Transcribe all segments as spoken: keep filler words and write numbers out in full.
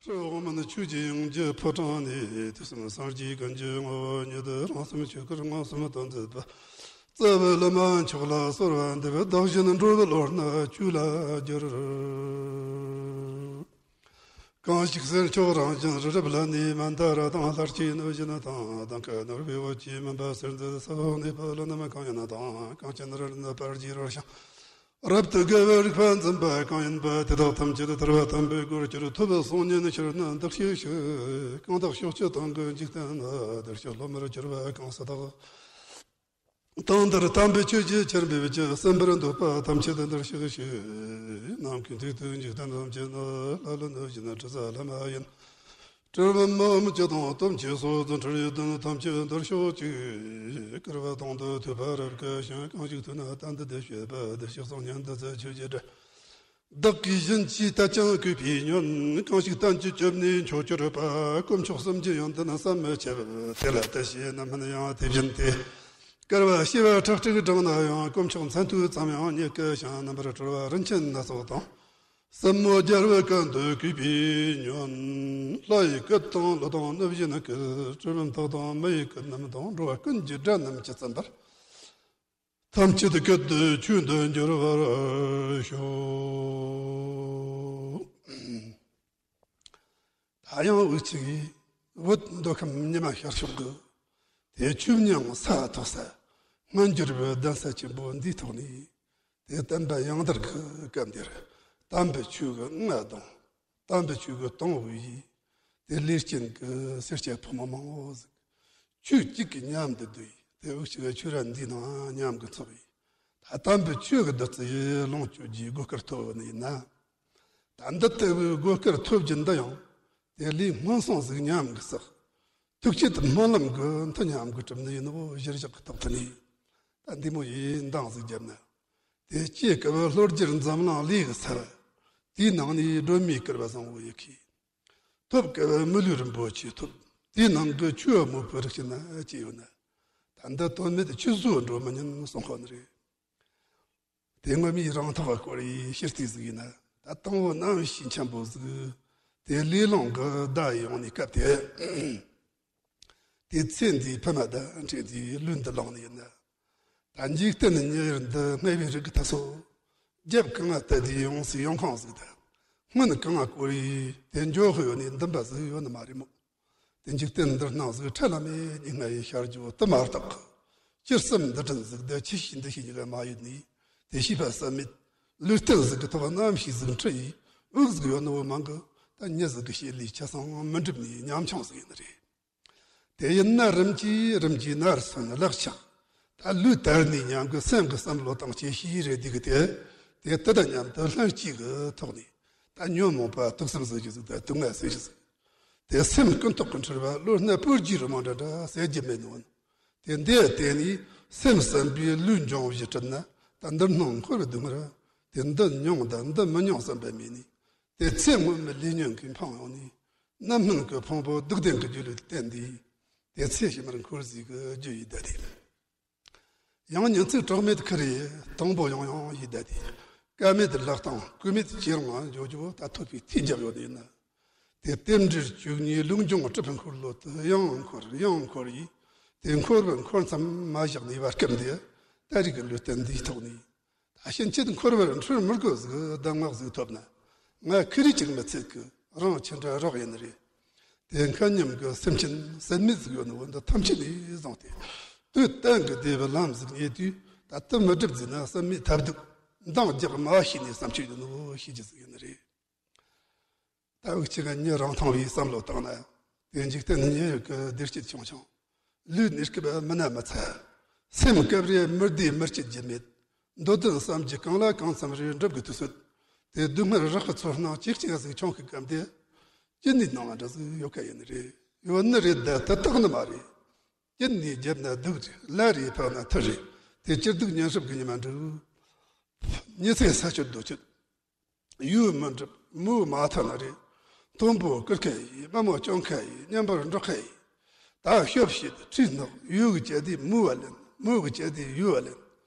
ཁྲི་འོག་མིན་ཆོས་ཀྱི་དབྱིངས་ཀྱི་ཕོ་བྲང་ནས། དུས་གསུམ་སངས་རྒྱས་ཀུན་གྱི་ངོ་བོ་ཉིད། རང་སེམས་ཆོས་སྐུར་མངོན་སུམ་དུ་མཛད་པ། རྩ་བའི་བླ་མ་མཆོག་ལ་གསོལ་བ་འདེབས། བདག་གཞན་འགྲོ་བའི་བློ་སྣ་ཆོས་ལ་བསྒྱུར། གང་ཞིག་གསེར་མཆོག་རང་བཞིན་རི་རབ་ལ་ནི། མནྡ་ར་དང་ལྷར་བཅས་ནོར་བཞིན་དང་། དང་ཁ་ནོར་བུའི་འོད་ཀྱིས་མུན་པ་སེལ་མཛད་སོགས། གནས་པ་ལ་རྣམ་གང་ཡིན་དང་། གངས་ཅན་རི་རབ་ནི་པར་གྱི་རོལ་ཞིང་། རབ་ཏུ་དགའ་བའི་རིག་པ་འཛིན་པ་གང་ཡིན་པ། དེ་དག་ཐམས་ཅད་ཐར་པ་དམ་པའི་སྒོར་གྱུར། ཐོབ་པའི་སང་ཉིན་ཕྱིར་ནི་འདི་སྐད་ཞུ། གང་དག་ཕྱོགས་བཅུ་དང་གི་འཇིག་རྟེན་ན། བདེར་གཤེགས་སློབ་མར་གྱུར་པ་གང་སུ་དག། དོན་དེར་དམ་པའི་ཆོས་ཀྱི་ཆར་འབེབས་ཀྱི། གསན་པར་འདོད་པ་ཐམས་ཅད་འདིར་གཤེགས་ཤིག། ནམ་མཁའི་མཐིལ་དུ་འཇིག་རྟེན་ཐམས་ཅད་ན། ལྷ་ཀླུ་གནོད་སྦྱིན་དྲི་ཟ་ལྷ་མ་ཡིན། གྲུལ་བུམ་མི་འམ་ཅི་དང་སྟོབས་ཆེ་སོགས། རྫུ་འཕྲུལ་ཡོན་ཏན་ཐམས་ཅད་འདིར་ཤོག་ཅིག། བསྐུར་བ་དང་དུ་ཐོས་པ་རབ་དགའ་ཞིང་། གང་ཞིག་ཐོས་ན་བསྟན་འདི་བདེར་སྤྱོད་པ། བདེར་གཤེགས་སང་ཉིན་འདི་ཚེ་ཆོས་ཀྱི་སྒྲ། བདག་གིས་བཞིན་གྱིས་བསྟན་ཀྱང་གུས་པས་ཉོན། གང་ཞིག་བསྟན་ཅིང་སྤྱོད་ནས་མཆོག་གྱུར་པ། དཀོན་མཆོག་གསུམ་གྱི་ཡོན་ཏན་བསམ་མི་ཁྱབ། དེ་ལ་བསྟོད་ཞེས་རྣམ་སྨིན་ཡང་དེ་བཞིན་ཏེ། བསྐལ་པ་བྱེ་བ་ཁྲག་ཁྲིག་བགྲངས་ན་ཡང་། དཀོན་མཆོག་མཚན་ཐོས་ཙམ་ཡང་རྙེད་དཀའ་ཞིང་། རྣམ་པར་གྲོལ་བ་རིན་ཆེན་སྣ་ཚོགས་དང་། སྲིན་མོ་རྒྱལ་བའི་སྐད་དུ་གུས་པས་ཉོན། ལྷ་ཡི་སྐད་དང་ཀླུ་དང་གནོད་སྦྱིན་སྐད། གྲུལ་བུམ་དག་དང་མི་ཡི་སྐད་རྣམས་དང་། འགྲོ་བ་ཀུན་གྱི་སྒྲ་རྣམས་ཀྱིས་ཚིམ་པར། ཐམས་ཅད་སྐད་དུ་ཆོས་འདི་འགྱུར་བར་ཤོག། ད་ཡང་འུ་ཅག་གིས་བོད་མདོ་ཁམས་ཉི་མ་ཤར་ཕྱོགས་ཀྱི་དེ་ཆོས་མྱང་ས་ཐོག་ས་སྔ་འགྱུར་བའི་གདན་ས་ཆེན་པོ་འདིའི་ཐོག་ནས། དེ་བསྟན་པ་ཡང་དར་གྱི་སྐབས་འདིར། དམ་པའི་ཆོས་ཀྱི་མངའ་གདངས། དམ་པའི་ཆོས་ཀྱི་དང་བོ་ཡིས། དེ་ལས་ཀྱིན་གྱི་སེར་སྐྱ་ཕོ་མོ་མང་བོ་ཟིག་ཆོས་གཅིག་གི་མཉམ་དུ་བསྡུས་ཡིས། དེ་འུ་ཅག་གི་ཆོས་ར་འདིའི་ནང་མཉམ་གྱི་ཚོགས་ཡིས། ད་དམ་པའི་ཆོས་ཀྱི་བདུད་རྩི་ཡིས་ལོངས་སྤྱོད་རྒྱུའི་གོ་སྐབས་ཐོབ་ནི་ཡིན་ན། ད་འདི་ལྟ་བུའི་གོ་སྐབས་ཐོབ་རྒྱུ་འདི་ཡང་། དེ་ལས་སྔོན་སོང་ཟིག་མཉམ་གྱི་བསགས། ཐུགས་བསྐྱེད་དུ་སྨོན་ལམ་གྱི་མཐུ་མཉམ་གྱི་གྲུབ་ནི་ཡིན་ནོ་གཞིར་བཞག་གི་ཐོག་ཏུ་ནས། ད་འདི་མོ་ཡིས་འདང་ཟིག་བརྒྱབ་ན། དེ་སྐྱེ་དཀའ་བའི་ལྷོ་རྒྱལ་འཛམ་གླིང་ལས་ཀྱི་ས། དེའི་ནང་ནས་སྒྲོན་མེའི་སྐལ་བ་བཟང་བོ་ཡི་ཁུག། ཐོབ་དཀའ་བའི་མི་ལུས་རིན་པོ་ཆེ་ཐོབ། དེའི་ནང་གི་ཆོས་མོས་པའི་རིགས་ཀྱི་ན་ཅི་ཡོད་ན། ད་འདི་དོན་མེད་ཆུད་ཟོས་འགྲོ་མི་ཉན་གསུང་ཁོ་ནི་རེད། དེ་ངོ་མའི་རང་ཐག་སྐོར་ཡི་ཤེས་ལྟས་ཟིག་ཡིན་ན། ད་དང་བོ་རྣམ་ཤེས་འཆམ་པོ་ཟིག་དེ་ལས་ལོང་གི་བརྡ་ཡོང་ནས་སྐབས་དེ། དེ་ཚེ་འདིའི་ཕ་མ་དང་འཕྲད་དུས་ལུས་འདི་བླངས་ནས་ཡིན་ན། ད་འཇིག་རྟེན་ཉེ་བར་འདི་སྨྲས་པའི་རིགས་ཀྱི་ཐ་སོ། རྒྱབ་གང་ང་བལྟས་དུས་ཡོང་སའི་ཡོང་ཁུངས་ཟིག་དང་། སྔོན་གང་ང་བསྐོར་ཡི་དེ་འགྱོ་ཧུ་ཡོད་ནས་འདུན་པ་ཟིག་ཡོད་ནི་མ་རེད་མོ། དེ་འཇིག་རྟེན་འདིར་སྣང་ཟིག་ཁྲ་ལམ་མེ་ཉིན་ལྔ་ཡི་ཤར་རྒྱུ་དུ་མ་རྟག་གི། སྤྱིར་སེམས་འདི་དྲན་ཟིག་དེ་ཆི་ཤི་འདི་ཤི་གཉིས་ཀ་མ་ཡོད་ནི། དེ་ཤེས་པ་བསམ་མེད། ལུས་རྟེན་ཟིག་གི་ཐོག་རྣམ་ཤེས་ཟིག་འཁྲུལ་ཡི་དབུགས་ཟིག་ཡོད་ནི་བོ་མང་གི། ད་མྱི་ཟིག་གི་ཤེས་ལས་ཆ་ཚང་མི་འགྲུབ་ནི་ཉམ་ཆུང་ཟིག་ཡིན་ནི་རེད། དེ་ཡིན་ན་རིམ་གྱིས་རིམ་གྱིས་ནར་སོན་ལག་ཆགས། ད་ལུས་དར་ནས་ཉམས་གི་སེམས་གི་བསམ་བློ་དང་བཅས་ཤེས་རེ་སྡུག་གི་དེ། དེ་དེ་དང་མཉམ་དུ་ལྷན་སྐྱེས་གི་ཐོག་ནས། ད་ཉོན་མོངས་པ་དུག་གསུམ་ཟེར་རྒྱུ་ཟིག་དང་སྡུག་བསྔལ་ཟེར་རྒྱུ་ཟིག་དེ་སེམས་ཀུན་རྟོག་གི་འཁྲུལ་བ་བློ་སྣ་བུར་གྱི་རི་མོ་འདྲ་འདྲ་ཟེར་རྒྱུ་མེད་ནོ། དེ་འདི་དེ་ནས་སེམས་བསམ་པའི་ལུས་འབྱུང་བཞི་གྲུབ་ན། ད་འདིར་སྣང་འཁོར་བའི་སྡུག་བསྔལ་དེ་འདི་མྱོང་དང་འདི་མི་མྱོང་བསམ་པ་མེད་ནས། དེ་ཚེ་སྔོན་མའི་ལས་ཉོན་གྱིས་འཕངས་ཡོང་ནས། རྣམ་སྨིན་གྱི་ཕུང་པོ་སྡུག་ལྡན་གྱི་རྒྱུ་ལས་བརྟེན་ཏེ། དེ་ཚེ་ཕྱི་མར་འཁོར་ཟིག་གི་རྒྱུ་ཡིན་ད་དེ། ཡང་ཉིན་ཚིག་གྲོགས་མེད་ཁུར་རེ་དང་པོ་ཡང་ཡང་ཡིན་ད་དེ། ཀ་མེད་ལག་སྟེང་ཀུ་མེད་ཇེ་རིང་ང་འགྱོ་རྒྱུ་བོ་ད་ཐོབ་པའི་ཐེ་འཇབ་ཡོད་ནི་ཡིན་ན། དེ་རྟེན་འབྲེལ་བཅུ་གཉིས་ལུགས་འབྱུང་གྲུབ་པའི་འཁོར་ལོ་དུ་ཡང་འཁོར་ཡང་འཁོར་ཡིས། དེ་འཁོར་བར་འཁོར་མཚམས་མ་བཞག་ནས་བར་སྐབས་འདི་ད་རིག་གི་ལུས་རྟེན་འདིའི་ཐོག་ནས། ད་ཕྱིན་ཆད་འཁོར་བར་འཁྲུལ་མི་དགོས་ཟིག་གདམས་ངག་ཟིག་ཐོབ་ན། ང་ཁི་རི་ཅིག་མི་ཚད་གི་རང་ཆི་འདྲ་རོགས་ཡིན་ནི་རེད། དེ་མཁའ་མཉམ་གི་སེམས་ཅན་སེམས་མེད་ཟིག་ཡོད་ནི་བོ་འདི་ཐམས་ཅད་ནས་བཟུང་སྟེ། དུས་གཏན་གི་བདེ་བའི་ལམ་ཟིག་རྙེད་དུས་ད་ལྟ་མི་སྒྲུབ་ཟིན་ན་བསམ་མེད་ཐབས་སྡུག་འདང་རྒྱག་མ་ཤེས་ནས་བསམ་སྤྱོད་ཡོད་ནི་བོ་ཤེས་རྒྱུ་ཟིག་ཡིན་ནི་རེད། ད་འུ་ཅག་གི་མྱི་རང་ཐང་བའི་བསམ་བློ་བཏང་ན། དེ་འཇིག་རྟེན་ཉེ་ཡོད་ཀྱི་བདེ་སྐྱིད་ཆུང་ཆུང་། ལུས་གནས་སྐབས་མི་ན་མི་ཚ། སེམས་སྐབས་རེ་མི་བདེ་མི་སྐྱིད་རྒྱུ་མེད། འདོད་དོན་བསམ་རྒྱུ་གང་ལ་གང་འཚམ་རེ་འགྲུབ་དགོས་དུས་ཚོད། དེ་སྡུག་བསྔལ་རག་གི་ཚོར་སྣང་ཅིག་ཅིག་ཟིག་ཆུང་གི་སྐབས་དེ། ཅི་ནས་སྣང་བ་འདྲ་ཟིག་ཡོད་ཀ་ཡིན་ནི་རེད། ཡོད་ནི་རེད་ད་དེ་རྟག་ནི་མ་རེད། ཅི་ནས་བརྒྱབ་ན་སྡུག་རེད། ལ་རེ་འཕགས་ན་མཐུ་རེད། དེ་སྐྱིད་སྡུག་ཉིན་ཧྲིབ་གི་ཉི་མ་འགྲིག་ཉི་ཚེ་ས་ཆུ་རྡོ་ཆུ། ཡུལ་མི་འགྲུབ་མུ་མ་ཐོན་ན་རེད། མཐོན་པོ་བཀུར་མཁན་ཡིན། དམའ་མོ་སྐྱོང་མཁན་ཡིན། མཉམ་པར་འགྲོགས་མཁན་ཡིན། ད་ཤོབ་བྱེད་ཁྲིད་ནག་ཡུལ་གྱི་བཅད་དེ་མུ་བ་ལེན། མུ་གི་བཅད་དེ་ཡུལ་བ་ལེན།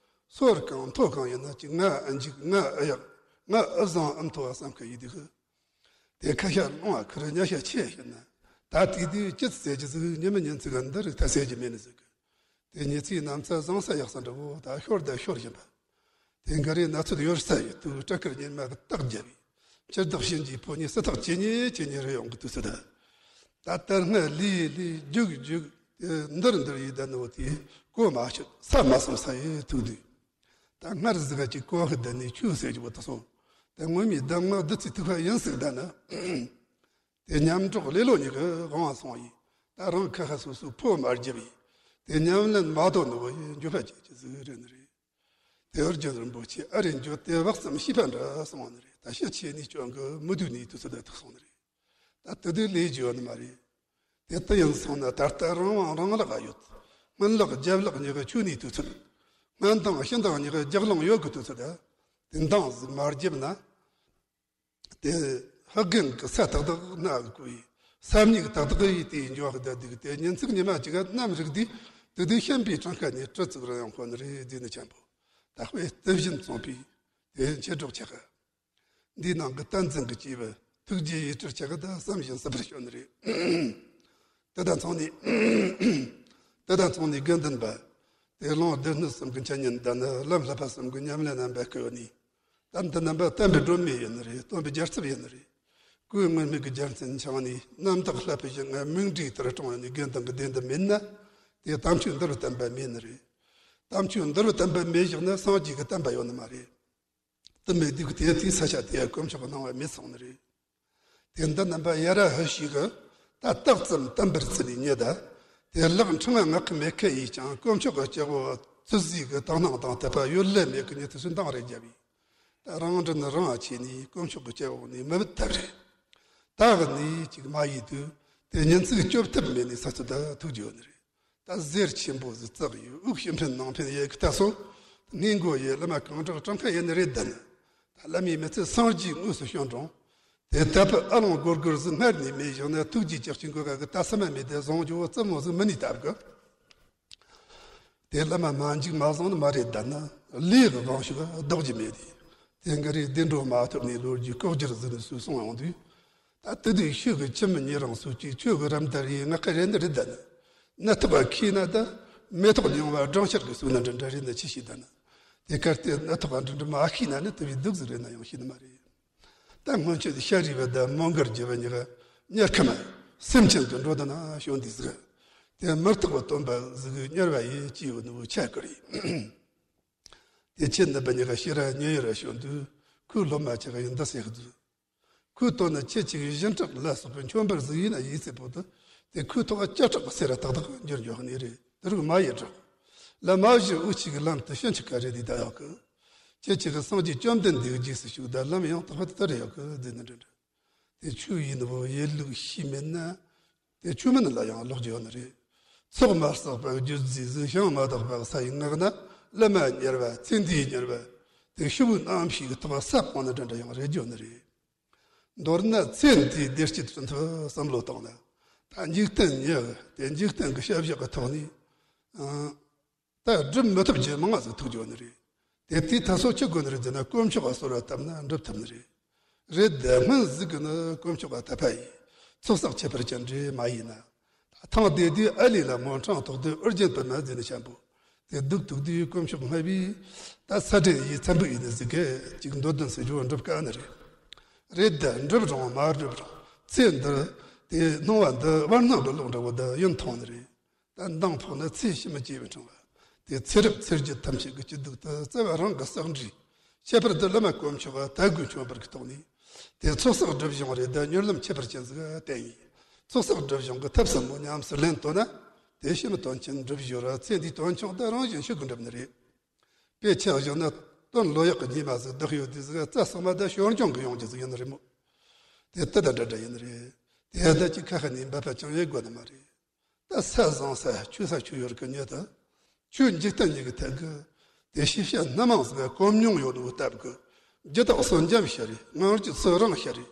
སོར་གང་མཐོ་གང་ཡིན་ན་ཅིག་ང་ཨ་འཇིག་ང་ཨ་ཡག་ང་ཨ་བཟང་ཨ་མཐོ་བ་བསམ་མཁན་ཡིན་དུས་ཤི། དེ་ཁ་ཤས་ལོང་བ་ཁུར་ཉག་ཤས་ཆེ་ཤེས་ན། ད་དེ་དུས་ཅི་ཟེར་གྱི་ཟིག་ཉི་མ་ཉིན་ཚིག་འདི་རིགས་ད་ཟེར་གྱི་མེད་ནི་ཟིག །དེ་ཉི་ཚེའི་ནམ་ཚ་བཟང་ས་ཡག་ས་འདྲ་བོ་ད་ཤོར་ད་ཤོར་བཞིན་པ། དེ་འགའ་རེ་ན་ཚོད་ཡོད་ས་ཡོད་དུས་སྐྲ་ཁུར་ཉི་མ་གི་སྟག་རྒྱབ་བས། འཆི་བདག་གཤིན་རྗེའི་ཕོ་ཉའི་སྲི་ཐག་ཇེ་ཉེ་ཇེ་ཉེ་རེ་ཡོང་གི་དུས་སུ་ད། ད་ལྟ་སྔར་ལས་ལས་རྒྱུག་རྒྱུག་དེ་འདིར་འདིར་ཡི་ད་ནོ་དེ་གོ་མ་ཆོད་ས་མ་སོང་ས་ཡི་ཐུག་དུས། ད་སྔར་ཟིག་ག་ཅིག་གོ་ཧི་ད་ནི་ཆུ་ཟེར་གྱི་བོ་ད་སོང་། དེ་སྔོན་མའི་གདམས་ངག་བདུད་རྩིའི་ཐིགས་པ་ཡིན་ཟིག་ད་ན། དེ་མཉམ་འགྲོགས་ལེ་ལོ་གཉིས་ཀྱི་དབང་བ་སོང་ཡིན། ད་རང་ཁ་ཁ་སོ་སོའི་ཕོ་མ་རྒྱབ་ཡིན། དེ་ཉམས་ལེན་མ་དོ་ནི་བོ་ཡིན་འགྱོད་པ་སྐྱེ་ཀྱི་ཟིག་རེད་ནི་རེད། དེ་བར་རྒྱུན་རིན་པོ་ཆེ་ཨ་རེ་འགྱོད་དེ་བག་ཙམ་ཤེས་པ་འདྲ་སོང་བ་ནི་རེད། ད་ཤི་ཆེ་ནས་སྐྱོན་གི་མི་འདུག་ནས་དུས་ཚོད་ད་ཐུག་སོང་ནི་རེད། ད་དེ་དུས་ལས་བརྗོད་ནི་མ་རེད། དེ་ལྟ་ཡིན་སོང་ན་ད་ལྟ་རང་དབང་རང་ལག་ཡོད། སྔོན་ལག་རྒྱབ་ལག་གཉིས་ཀ་ཆུ་ནས་དུས་ཚོད། སྔོན་དང་ཕྱི་དང་གཉིས་ཀ་རྒྱག་ལོང་ཡོད་གི་དུས་ཚོད་ད། དེ་འདང་ཟིག་མ་རྒྱབ་ན། དེ་ཧ་གན་གི་ས་ཏག་ཏག་ན་གི་གོ་ཡི། ས་མྱིག་ཏག་ཏག་ཡི་དེ་འཇོག་གི་ད་དུག་དེ་ཉིན་ཚིག་ཉི་མ་གཅིག་ག་ནམ་རིག་དུས་དེ་དུས་ཤན་པའི་གྲངས་ཀ་ནས་གྲི་ཙིག་ར་ཡང་ཁོ་ནི་རེད་ཟེར་ནི་ཆེན་པོ། ད་དཔེ་དེ་བཞིན་བཙོང་པའི་དེ་མཆེད་གྲོགས་ཆག་ག་འདིའི་ནང་གི་བསྟན་འཛིན་གྱི་སྐྱེས་བུ་ཐུགས་རྗེ་ཡིས་སྤྲུལ་ཆག་གི་ད་བསམ་བཞིན་སྲིད་པར་བྱོན་ནི་རེད། དེ་དང་མཚུངས་ནས། དེ་དང་མཚུངས་ནས་དགེ་འདུན་པ། དེ་ལུང་སྡེ་སྣོད་གསུམ་གྱི་འཆད་ཉན་དང་ནི་ལམ་བསླབ་པ་གསུམ་གྱི་ཉམས་ལེན་རྣམ་པ་བསྐུལ་ནས། ད་འདི་རྣམ་པ་བསྟན་པའི་སྒྲོན་མེ་ཡིན་ནི་རེད། སྟོན་པའི་རྒྱལ་ཚབ་ཡིན་ནི་རེད། སྐུའི་མངོན་མེད་ཀྱི་རྒྱལ་མཚན་འཆང་ནས་རྣམ་དག་བསླབ་པའི་གཞི་ལྔ་མིག་འབྲས་ལྟར་སྐྲངས་ནས་དགེ་འདུན་གྱི་སྡེ་འདི་མེད་ན། དེ་དམ་ཆོས་འདུལ་བའི་བསྟན་པ་མེད་ནི་རེད། དམ་ཆོས་འདུལ་བའི་བསྟན་པ་མེད་བཞག་ན་སངས་རྒྱས་ཀྱི་བསྟན་པ་ཡོད་ནི་མ་རེད། དེ་མེད་དུས་དེ་དུས་ས་ཆ་དེ་དཀོན་མཆོག་གི་སྣང་བ་མེད་སོང་ནི་རེད། དེ་འདི་རྣམ་པ་ཡ་ར་ཧི་ཞིག་གི་ད་རྟགས་ཙམ་བསྟན་པར་བརྩིས་ནས་ཉེ་ད། དེ་ལག་ཕྲེང་བ་ངག་གི་མེད་མཁན་ཡིས་ཀྱང་དཀོན་མཆོག་གི་སྐྱེ་བོ་ཚུལ་བཟོས་ཀྱི་དག་སྣང་དང་དད་པ་ཡོད་ལེ་མེད་ཀྱི་ཉེ་དུས་སུ་འདང་རེ་བརྒྱབ་ཡིན། ད་རང་འདྲིན་རང་ཨ་ཆེ་ནས་དཀོན་མཆོག་གི་སྐྱེ་བོ་ནས་མི་བུད་ཐབས་རེད། ད་གི་ནས་ཅིག་མ་ཡིན་དུས་དེ་ཉིན་ཚིག་སྐྱོབ་ཐབས་མེད་ནས་ས་ཚོད་ད་ཐུག་རྒྱུ་ཡོད་ནི་རེད། ད་གཟེར་ཆེན་པོ་ཟིག་བཙགས་ཡོད། དབུགས་ཕྱི་འཕེན་ནང་འཕེན་ཡེ་གི་ད་སོ། སྔས་མགོ་ཡེ་བླ་མ་གང་དྲག་གྲངས་ཀ་ཡེ་ནི་རེད་ད་ནི། ད་བླ་མའི་མི་ཚེ་སངས་རྒྱས་དངོས་སུ་བྱོན་རུང་། དེ་ལྟ་བུ་ཨ་ལོང་སྒོར་སྒོར་ཟིག་སྔར་ནས་མེད་བཞག་ན་ཐུགས་རྗེ་ལྕགས་ཀྱི་མགོ་ག་གི་ད་ས་མ་མེད་དེ་བཟང་རྒྱུ་བོ་རྩུབ་མོ་ཟིག་མི་ནུས་སྟབས་གི། དེ་བླ་མ་མ་འཇིགས་མ་བཟང་ནི་མ་རེད་ད་ནི། ལས་གི་དབང་ཤུགས་ལྡོག་རྒྱུ་མེད་དེ། དེ་འགའ་རེ་བདེ་འགྲོ་མ་ཐོབ་ནས་ལོ་རྒྱུས་ལྐོག་གྱུར་ཟིག་ནས་སུས་གསུངས་ཡོང་དུས། ད་དེ་དུས་ཤུགས་ཀྱི་ཁྱིམ་མི་ཉེ་རང་སུ་གཅིག་ཆོས་ཀྱི་རམ་དར་ཡིན་ང་ཁ་རེ་འདི་རེད་ད་ནི། ནད་ཐོག་ག་ཁྱི་ན་ད། མེ་ཏོག་རྙིང་བ་སྦྲང་ཆར་གྱི་སུ་ན་འདྲ་འདྲ་རེད་ན་ཆི་ཞིག་ད་ནི། དེ་གར་དེ་ནད་ཐོག་ག་འདྲ་འདྲ་མ་ཤི་ན་ནི་དེ་བས་སྡུག་ཟིག་རེད་ན་ཡང་ཤི་ནི་མ་རེད། ད་སྔོན་ཆད་ཤ་རི་བ་ད་མོང་གར་རྒྱུ་བ་ཉི་ག་ཉེར་ཁ་མ་སེམས་ཅན་གྱི་འགྲོ་ད་ན་ཤོང་འདི་ཟིག་དེ་མི་རྟག་པ་སྟོན་པ་ཟིག་གཉེར་བ་ཡིན་ཅི་ཡོད་ནི་བོ་ཆ་གི་རེད། དེ་ཁྱེད་འདི་པ་ཉི་ག་ཤི་ར་ཉེ་ཡོད་ར་ཤོང་དུས་ཁོས་སློབ་མ་ཆ་ག་ཡིན་ད་སེ་གི་དུས། ཁོས་ལྟོས་ན་ཁྱེད་ཅིག་གི་སྦྱིན་བདག་ལ་སོགས་པའི་མཆོད་འབུལ་ཟིག་ཡིན་ན་ཡིན་ཚེ་པོ་དུ། དེ་ཁོའི་ཐོག་བཅད་ཕྲག་གི་སེ་ར་ཏག་ཏག་འགྱུར་འགྱོ་ནི་རེད། དེ་རིགས་མ་ཡི་གྲགས། ལ་མ་བཞི་འུ་ཅིག་གི་ལམ་དུ་ཕྱིན་ཆུ་ཁ་རེ་དེ་ད་ཡག་གི། ཁྱེད་ཅིག་གི་སངས་རྒྱས་བཅོམ་ལྡན་འདས་ཀྱི་རྗེས་སུ་ཞུགས་ད་ལམ་ཡང་དག་པ་དེ་ལྟར་ཡག་གི་ཟེར་ནི་འདྲ་འདྲ། དེ་ཆོས་ཡིན་ནི་བོ་ཡེ་ལུགས་ཤིག་མིན་ན། དེ་ཆོས་མིན་ལ་ཡང་ལོག་རྒྱུ་ཡོད་ནི་རེད། ཚོགས་མ་བསགས་པ་རྒྱུད་རྫས་ཟིག་ཤིང་མ་དག་པ་ས་ཡི་ངག་ན་བླ་མ་གཉེར་བ་ཚེ་འདིའི་གཉེར་བ། དེ་ཤི་བོའི་རྣམ་ཤེས་ཀྱི་ཐོག་ས་སྤོང་ནི་འདྲ་འདྲ་ཡང་རེད་རྒྱུ་ནི་རེད། མདོར་ན་ཚེ་འདིའི་བདེ་སྐྱིད་ཀྱི་ཐོག་བསམ་བློ་བཏང་ན། ད་འཇིག་རྟེན་ཉག་དེ་འཇིག་རྟེན་གྱི་ཞབས་ཞུ་གི་ཐོག་ནས། ཨང་། ད་སྒྲུབ་མི་ཐུབ་རྒྱུ་མང་ང་ཟིག་ཐུག་རྒྱུ་ནི་རེད། དེ་དུས་ད་སོ་ཆི་དགོས་ནི་རེད་ཟེར་ན་དཀོན་མཆོག་ག་གསོལ་བ་བཏབ་ན་འགྲུབ་ཐུབ་ནི་རེད། རེད་དེ་སྔོན་ཟིག་གི་ནི་དཀོན་མཆོག་ག་དད་པ་ཡིན། ཚོགས་བསགས་ཁྱད་པར་ཅན་འདྲེ་མ་ཡིན་ན། ཐང་དེ་དུས་ཨ་ལི་ལ་མོ་འཕྲང་ཐོག་དུས་ཨོ་རྒྱན་པུར་མ་ཟེར་ནི་ཆེན་པོ། དེ་སྡུག་ཐུག་དུས་དཀོན་མཆོག་སྨྲ་བའི། ད་ས་དྲན་ཡིས་ཚན་པོ་ཡིན་ནི་ཟིག་གི་ཅིག་འདོད་དོན་ཟེར་རྒྱུ་འགྲུབ་དཀའ་ནི་རེད། རེད་དེ་འགྲུབ་རུང་མ་འགྲུབ་རུང་ཚེ་འདིར་དེ་སྣང་བ་འདི་བར་སྣང་གི་ལོག་འདྲ་བོ་འདི་ཡིན་མཐོང་ནི་རེད། ད་མདང་ཕོག་ན་ཚེ་ཕྱི་མ་སྐྱེ་བའི་འཕྲེང་བ། དེ་ཚེ་རབས་ཚེ་རྒྱུད་ཐམས་ཅད་ཀྱི་སྐྱིད་སྡུག་དེ་རྩ་བ་རང་གི་བསགས་འདྲིས། ཁྱད་པར་དུ་བླ་མ་དཀོན་མཆོག་ག་དད་གུས་མཆོད་པར་གྱི་ཐོག་ནས། དེ་ཚོགས་བསགས་སྒྲིབ་སྦྱོང་རེད་ད་མྱུར་ལམ་ཁྱད་པར་ཅན་ཟིག་བསྟན་ཡིན། ཚོགས་བསགས་སྒྲིབ་སྦྱོང་གི་ཐབས་ཟབ་མོ་ཉམས་སུ་ལེན་ཐུབ་ན། དེ་ཕྱི་མའི་དོན་ཆེན་འགྲུབ་ཞོར་ཚེ་འདིའི་དོན་ཆུང་དེ་རང་བཞིན་ཤུགས་ཀྱིས་འགྲུབ་ནི་རེད། དཔེ་ཆ་བཞག་ན་དོན་ལོ་ཡག་གི་ཉི་མ་ཟིག་བདག་ཡོད་དུས་ཟིག་རྩྭ་སོ་མ་ད་ཞོར་འབྱུང་གི་ཡོང་རྒྱུ་ཟིག་ཡིན་ནི་རེད་མོ། དེ་ལྟ་ད་འདྲ་འདྲ་ཡིན་ནི་རེད། དེ་ལྟ་ཅིག་ཁ་ཁ་ནས་འབད་པ་ཅང་ཡེ་དགོས་ནི་མ་རེད། ད་ས་བཟང་ས་ཆུ་ས་ཆུ་ཡོར་གི་ཉེ་ད། ཆུ་འཇིག་རྟེན་ཉིད་ཀྱི་ཐད་གི། དེ་ཤེས་བྱ་སྣ་མང་ཟིག་གོམས་མྱོང་ཡོད་ནོ་སྟབས་གི། རྒྱུ་དག་སོ་འཇམ་ཤ་རེ་ངང་རྒྱུ་སོ་རང་ཤ་རེ།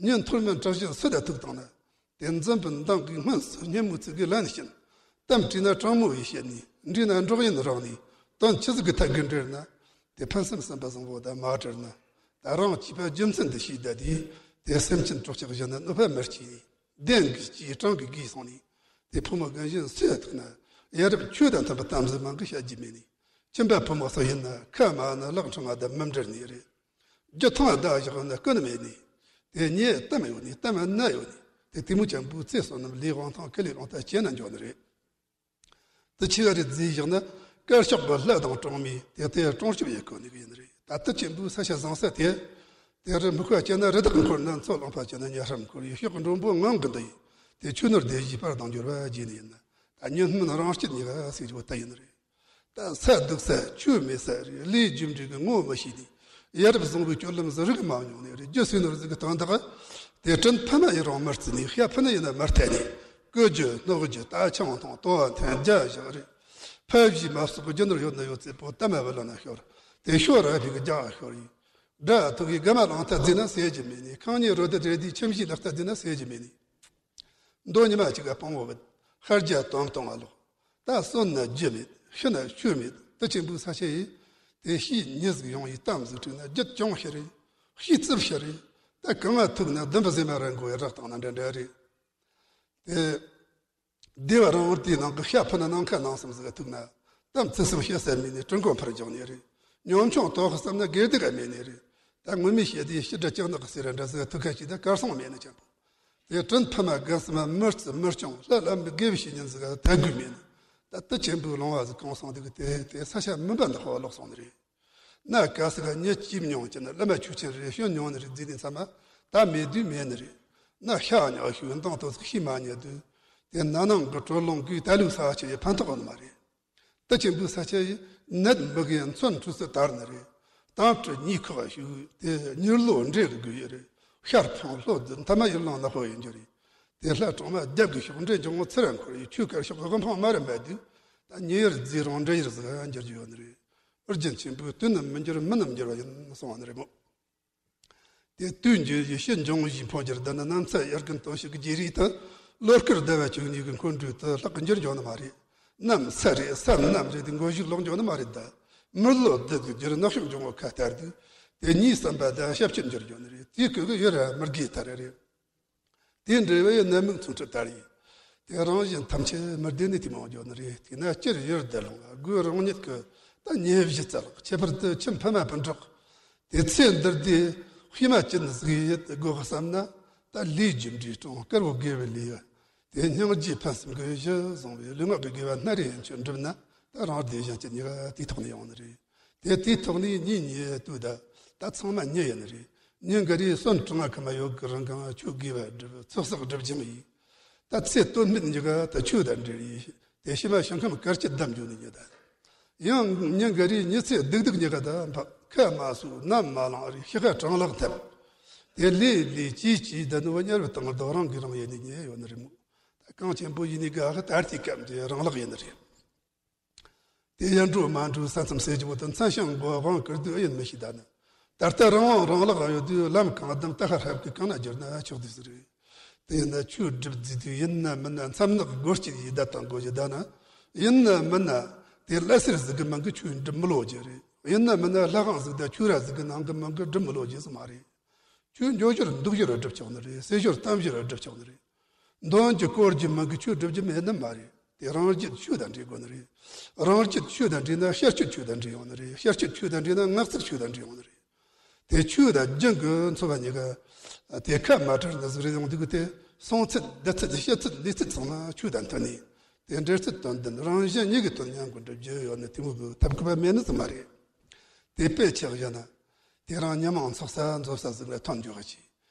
ཉིན་ཐོར་མན་དྲག་བཞིན་སུ་ད་ཐུག་བཏང་ན། དེ་འཛིན་པའི་མདངས་ཀྱི་སྔོན་སུ་སྙན་མོ་ཚིག་གི་ལན་བྱིན། གཏམ་དྲིས་ན་དྲང་མོ་ཡིས་བཤད་ནས་འདྲིས་ན་འགྲོགས་ཡིན་རང་ནས་དོན་ཆི་ཟིག་གི་ཐད་གི་འབྲེལ་ན། དེ་ཕན་སེམས་བསམ་པ་བཟང་བོ་དང་མ་བྲལ་ན། ད་རང་སྐྱེས་པ་རྒྱུ་མཚན་འདི་ཤེས་ད་དེ། དེ་སེམས་ཅན་གྲོགས་ཅག་བཞིན་ནི་གནོད་པ་མི་སྐྱེལ་ནས། བདེན་གྱི་སྐྱེས་དྲང་གི་དགོས་སོང་ནས། དེ་ཕོ་མོ་རྒན་གཞོན་སུས་ཐུག་ན། ཡ་རབས་ཆོས་དང་མཐུན་པའི་གཏམ་ཟིག་མང་གི་བཤད་རྒྱུ་མེད་ནས། ཁྱིམ་པ་ཕོ་མོ་སུ་ཡིན་ན་ཁ་མ་ན་ལག་འཕྲང་ང་དང་མི་འབྲལ་ནས་རེད། རྒྱུ་ཐང་བདག་བཞག་ན་ཀུན་མེད་ནས། དེ་ཉེ་གཏམ་ཡོད་ནས་གཏམ་སྣ་ཡོད་ནས། དེ་དེ་མོ་ཅན་པོའི་ཚེ་བསོད་ནམས་ལས་དབང་ཐང་ཁེ་ལས་རང་ལྟ་བྱས་ན་འཇོག་ནི་རེད། དེ་ཆི་ག་རེད་བརྫིས་བཞག་ན། དཀར་ཕྱོགས་པའི་ལྷ་དང་གྲོང་མི་དེ་ལྟའི་སྲུང་སྐྱོབ་ཡེ་གོ་ནི་གི་ཡིན་རེད། ད་ལྟ་ཆེན་པོའི་ས་ཆ་བཟང་ས་དེ། དེ་རུ་མི་ཁ་སྐྱེ་ན་རི་དྭགས་འཁོར་ན། མཚོ་ལུང་པ་སྐྱེ་ན་ཉ་ཧྲམ་འཁོར་ཡི། ཤོག་མགྲོན་པོ་ངང་གི་འདི་ཡིན། དེ་ཆོས་ནོར་སྡེ་བཞིའི་པར་དང་འབྱོར་བ་རྗེས་ནི་ཡིན་ན། ད་ཉོན་མོངས་རང་སྐྱིད་ཉི་ག་སེ་ཇོ་ད་ཡིན་རེད། ད་ས་སྡུག་ས་ཆོས་མེད་ས་རེད། ལས་རྒྱུ་འབྲས་ཀྱི་ངོ་མི་ཤེས་ནས། ཡ་རབས་བཟང་པོའི་སྤྱོད་ལམ་ཟིག་རིག་མ་མྱོང་ནས་རེད། རྒྱུ་སུས་ནོར་ཟིག་གི་དོན་དག་དེ་དྲིན་ཕ་མ་ཡིན་རུང་མི་བརྩི་ནས། ཤ་ཕུ་ནུ་ཡིན་ན་མི་ལྟ་ནས། བཀོལ་རྒྱུ་སྣོག་རྒྱུ་ད་ཆང་འཐུང་དོ་འཐེན་རྒྱ་བཞག་རེད། ཕ་བཞིས་མ་གསོག་གི་རྒྱུ་ནོར་ཡོད་ན་ཡོད་ཚད་པོ་ད་མ་བུ་ལོན་ན་ཤོར། དེ་ཤོར་ར་ཕི་གི་རྒྱག་ཤོར་ཡིན། དགྲ་ཐུག་གི་དགའ་མ་ལང་ཐ་རྫི་ན་ཟེར་རྒྱུ་མེད་ནས། ཁང་ཉེ་རོ་དེ་དྲེ་དེའི་ཁྱིམ་གཞིས་ལག་ཐ་རྫི་ན་ཟེར་རྒྱུ་མེད་ནས། མདོ་ཉི་མ་གཅིག་ག་སྤང་བོ་བུད། ཤར་རྒྱ་དོམ་གཏོང་བ་ལོག། ད་གསོན་ན་རྒྱུ་མེད། ཤི་ན་ཆོས་མེད། དེ་ཆེན་པོའི་ས་ཆ་ཡིན། དེ་ཤི་ཉི་ཟིག་ཡོང་ཡི་གཏམ་ཟིག་དྲུག་ན་རྒྱུད་ཅུང་ཤི་རེད། ཤི་རྩིབ་ཤི་རེད། ད་གང་ང་ཐུག་ན་བདུན་པ་ཟེ་མ་ར་མགོ་ཡི་རག་བཏང་ན་འདྲ་འདྲ་རེད། དེ་སྡེ་བ་རང་བར་དེའི་ནང་གི་ཤ་ཕུ་ན་ནང་ཁ་ནང་གསུམ་ཟིག་ཐུག་ན། གཏམ་ཚིག་གསུམ་བཤད་ས་མེད་ནས་དྲིན་གོང་འཕར་རྒྱག་ནི་རེད། ཉམ་ཆུང་དོགས་བསམ་ན་དགེ་སྡིག་ག་མེད་ནི་རེད། ད་ངོ་མས་བཤད་དེ་ཤི་དྲ་ལྕགས་ནག་གི་སེ་ར་འདྲ་ཟིག་ཐུག་ཁ་ཞིག་ད་གར་སོང་མེད་ནི་ཅན་པོ། དེ་དྲིན་ཕ་མ་དགའ་སེམས་མི་བརྩི་མི་སྐྱོང་། ལྷ་ལམ་དགེ་བའི་བཤེས་གཉེན་ཟིག་དད་གུས་མེད་ནི། ད་དེ་ཆེན་པོའི་ལོང་བ་ཟིག་གང་སོང་འདུག་དེ་དེ་ས་ཆ་མུན་པ་འདི་ཧོ་ལོག་སོང་ནི་རེད། ན་ག་ས་ག་ཉེ་སྐྱིབ་མྱོང་ཅི་ན་བླ་མ་ཆོས་ཆེན་རེད་ཤོད་མྱོང་ནི་རེད་བརྫིས་ནི་ཚང་མ་ད་མེད་དུས་མེད་ནི་རེད། ན་ཤ་ཉག་ཤུགས་འདང་དོ་ཟིག་ཤི་མ་ཉེ་དུས། དེ་ན་ནང་གི་དྲོད་རླུང་གིས་ད་ལུགས་ས་ཆ་ཡི་ཕན་ཐོགས་ནི་མ་རེད། དེ་ཆེན་པོའི་ས་ཆ་ཡི་ནད་འབུ་གི་མཚོན་འཁྲུ་སི་དར་ནི་རེད། དང་དྲི་ཉིས་ཁག་ཞུགས་དེ་མྱུར་ལོ་འདྲེ་གི་དགོས་ཡི་རེད། ཤར་འཕང་ལྷོ་རྫི་མཐའ་མ་ཡུལ་ལུང་ནག་པོ་ཡི་འགྱུར་ཡི། དེ་ལྷ་གྲོང་མ་རྒྱབ་ཀྱི་ཤོག་འདྲེ་འཇོང་ངོ་ཚུར་འཁོར་ཡི། ཆུ་དཀར་ཤོག་དབུ་འཕང་མ་རུ་འབད་དུས། ད་ཉེ་ཡར་རྫི་རང་འདྲེ་ཡར་ཟིག་འགྱུར་རྒྱུ་ཡོད་ནི་རེད། ཨོ་རྒྱན་ཆེན་པོས་དུས་ནམ་མི་འགྱུར་མི་ནམ་འགྱུར་བ་ཡིན་གསུང་བ་ནི་རེད་མོ། དེ་དུས་འགྱུར་ཡི་ཕྱི་འབྱུང་བཞིའི་འཕོ་འགྱུར་ལྡན་ན། ནམ་ཚ་དབྱར་དགུན་སྟོན་དཔྱིད་ཀྱི་རྗེས་རིགས་དུ། ལོ་སྐར་ཟླ་བ་བཅུ་གཉིས་ཀྱི་འཁོར་འགྲོས་དུ་ལྷག་གི་འགྱུར་འགྱོ་ནི་མ་རེད། ནམ་ས་རེད་ས་ནམ་རེད་དེ་མགོ་གཞུག་ལོག་འགྱོ་ནི་མ་རེད་ད། མི་ལོ་བདུད་ཀྱི་རྒྱུར་ནག་ཤོག་འབྱུང་བ་ཁ་ལྟར་དུས། དེ་གཉིས་བསམ་པ་ད་ཞབས་ཕྱི་འགྱུར་འགྱོ་ནི་རེད། དེའི་སྐུ་གི་ཡུ་ར་མི་དགེ་ལྟར་རེད། དེ་འདྲ་བའི་ནད་མུག་མཚོན་ཁྲི་ལྟར་ཡིན། དེ་རང་བཞིན་ཐམས་ཅད་མི་བདེ་ནི་དེ་མང་འགྱོ་ནི་རེད། དེས་ན་སྤྱིར་ཡུལ་བདེ་ལོང་ལ་སྒོས་རང་ཉིད་ཀྱི་ད་ཉེ་བཞི་རྩ་ལག་ཁྱད་པར་དུ་ཁྱིམ་ཕ་མ་སྤུན་གྲོགས། དེ་ཚེ་འདིར་དེ་དཔེ་མ་ཅི་ནི་ཟིག་ཡོད་དགོས་བསམ་ན། ད་ལས་རྒྱུ་འབྲས་སྲུང་དཀར་བོ་དགེ་བའི་ལས། དེ་སྙིང་རྗེ་ཕུན་སུམ་གྱི་གཞི་བཟུང་བའི་ལུས་ངག་གི་དགེ་བ་སྣ་རེ་ཡན་ཆོད་འགྲུབ་ན། ད་རང་བདེ་གཞན་གྱི་ཉེ་བ་དེའི་ཐོག་ནས་ཡོང་ནི་རེད། དེ་དེའི་ཐོག་ནས་གཉིས་གཉིས་ལྟོས་ད། ད་ཚང་མ་གཉིས་ཡིན་ནི་རེད། གཉིས་འགའ་རེས་སོན་གྲང་ང་ཁ་མ་ཡོད་གི་རང་གང་ཆོས་དགེ་བ་སྒྲུབ་ཚོགས་བསགས་སྒྲུབ་ཀྱང་ཡིན། ད་ཚེ་དོན་སྨིན་གཉིས་ཀ་ད་ཆོས་དང་འབྲེལ་ཡིན། དེ་ཕྱི་མ་ཞིང་ཁམས་དཀར་སྐྱིད་བདམས་འཇུག་ནི་ཉིད་ད། ཡང་གཉིས་འགའ་རེས་ཉི་ཚེ་སྡུག་སྡུག་གཉིས་ཀ་ད་འཕགས་ཁ་མ་སོ་ནམ་མ་ལངས་རེ་ཤི་ཁ་གྲང་ལག་འཐེབ། དེ་ལས་ལས་ཅིས་ཅིས་ད་ནི་བ་དམྱལ་བའི་སྟེང་རྡོ་རིང་གི་རང་ཡེ་ནི་ཉེ་ཡོད་ནི་རེད་མོ། ད་གངས་ཆེན་པོ་ཡིན་ནི་ག་ཧ་ད་ལྟའི་སྐབས་འདི་རང་ལག་ཡིན་ནི་རེད། དེ་ཡར་འགྲོ་མར་འགྲོ་ས་མཚམས་སེལ་གྱི་བོ་དང་མཚན་ཞིང་མགོ་དབང་བསྐུར་དུས་ཨེ་ཡིན་མི་ཤེས་ད་ནི། ད་ལྟ་རང་དབང་རང་ལག་ཡོད་དུས་ལམ་གང་བདམས་ད་ཧ་ཧྲབ་ཀྱི་གང་ན་སྦྱར་ན་ཆོག་དུས་ཟེར་རེད། དེ་ཡིན་ན་ཆོས་སྒྲུབ་རྫི་དུས་ཡིན་ན་མིན་ན་མཚམས་ནག་སྒོ་གཅིག་ཡིན་ད་དང་དགོས་ཀྱི་ད་ན། ཡིན་ན་མིན་ན་དེ་ལ་སེར་ཟིག་གི་མིང་གི་ཆོས་འགྲུབ་མི་ལོ་རྒྱུ་རེད། ཡིན་ན་མིན་ན་ལྷ་ཁང་ཟིག་དང་ཆོས་ར་ཟིག་གི་ནང་གི་མིང་གི་སྒྲུབ་མི་ལོ་རྒྱུ་ཟིག་མ་རེད། ཆོས་འཇོག་ཞོར་འདུག་ཞོར་སྒྲུབ་ཆོག་ནི་རེད། ཟེར་ཞོར་གཏམ་ཞོར་སྒྲུབ་ཆོག་ནི་རེད། འདོན་རྒྱུ་བསྐོར་རྒྱུ་མིན་གི་ཆོས་སྒྲུབ་རྒྱུ་མེད་ནི་མ་རེད། དེ་རང་རྒྱུད་ཆོས་དང་འདྲེས་དགོས་ནི་རེད། རང་རྒྱུད་ཆོས་དང་འདྲེས་ན་ཤེར་སྐྱོད་ཆོས་དང་འདྲེས་ཡོང་ནི་རེད། ཤེར་སྐྱོད་ཆོས་དང་འདྲེས་ན་ངག་ཚིག་ཆོས་དང་འདྲེས་ཡོང་ནི་རེད། དེ་ཆོས་དང་རྒྱུན་གྱི་འཚོ་བ་གཉིས་ཀ་དེ་ཁ་མ་བྲལ་ནི་ཟིག་རེད་ཡོང་དུས་གི་དེ་གསུང་ཚད་བསྡུ་ཚད་བཤད་ཚད་ལས་ཚད་ཚང་མ་ཆོས་དང་མཐུན་ནས། དེ་འབྲེལ་ཚད་དོན་ལྡན་རང་གཞན་གཉིས་ཀྱི་དོན་མཉམ་གྱི་འགྲུབ་རྒྱུ་ཡོད་ནི་དེ་མོ་གི་ཐབས་སྐུལ་བ་མེད་ནི་ཟིག་མ་རེད། དེ་དཔེ་ཆ་བཞག་ན། དེ་རིང་ཉི་མ་འཚོགས་ས་འཛོམས་ས་ཟིག་ལ་ཐོན་འཇོག་ག་ཅིག་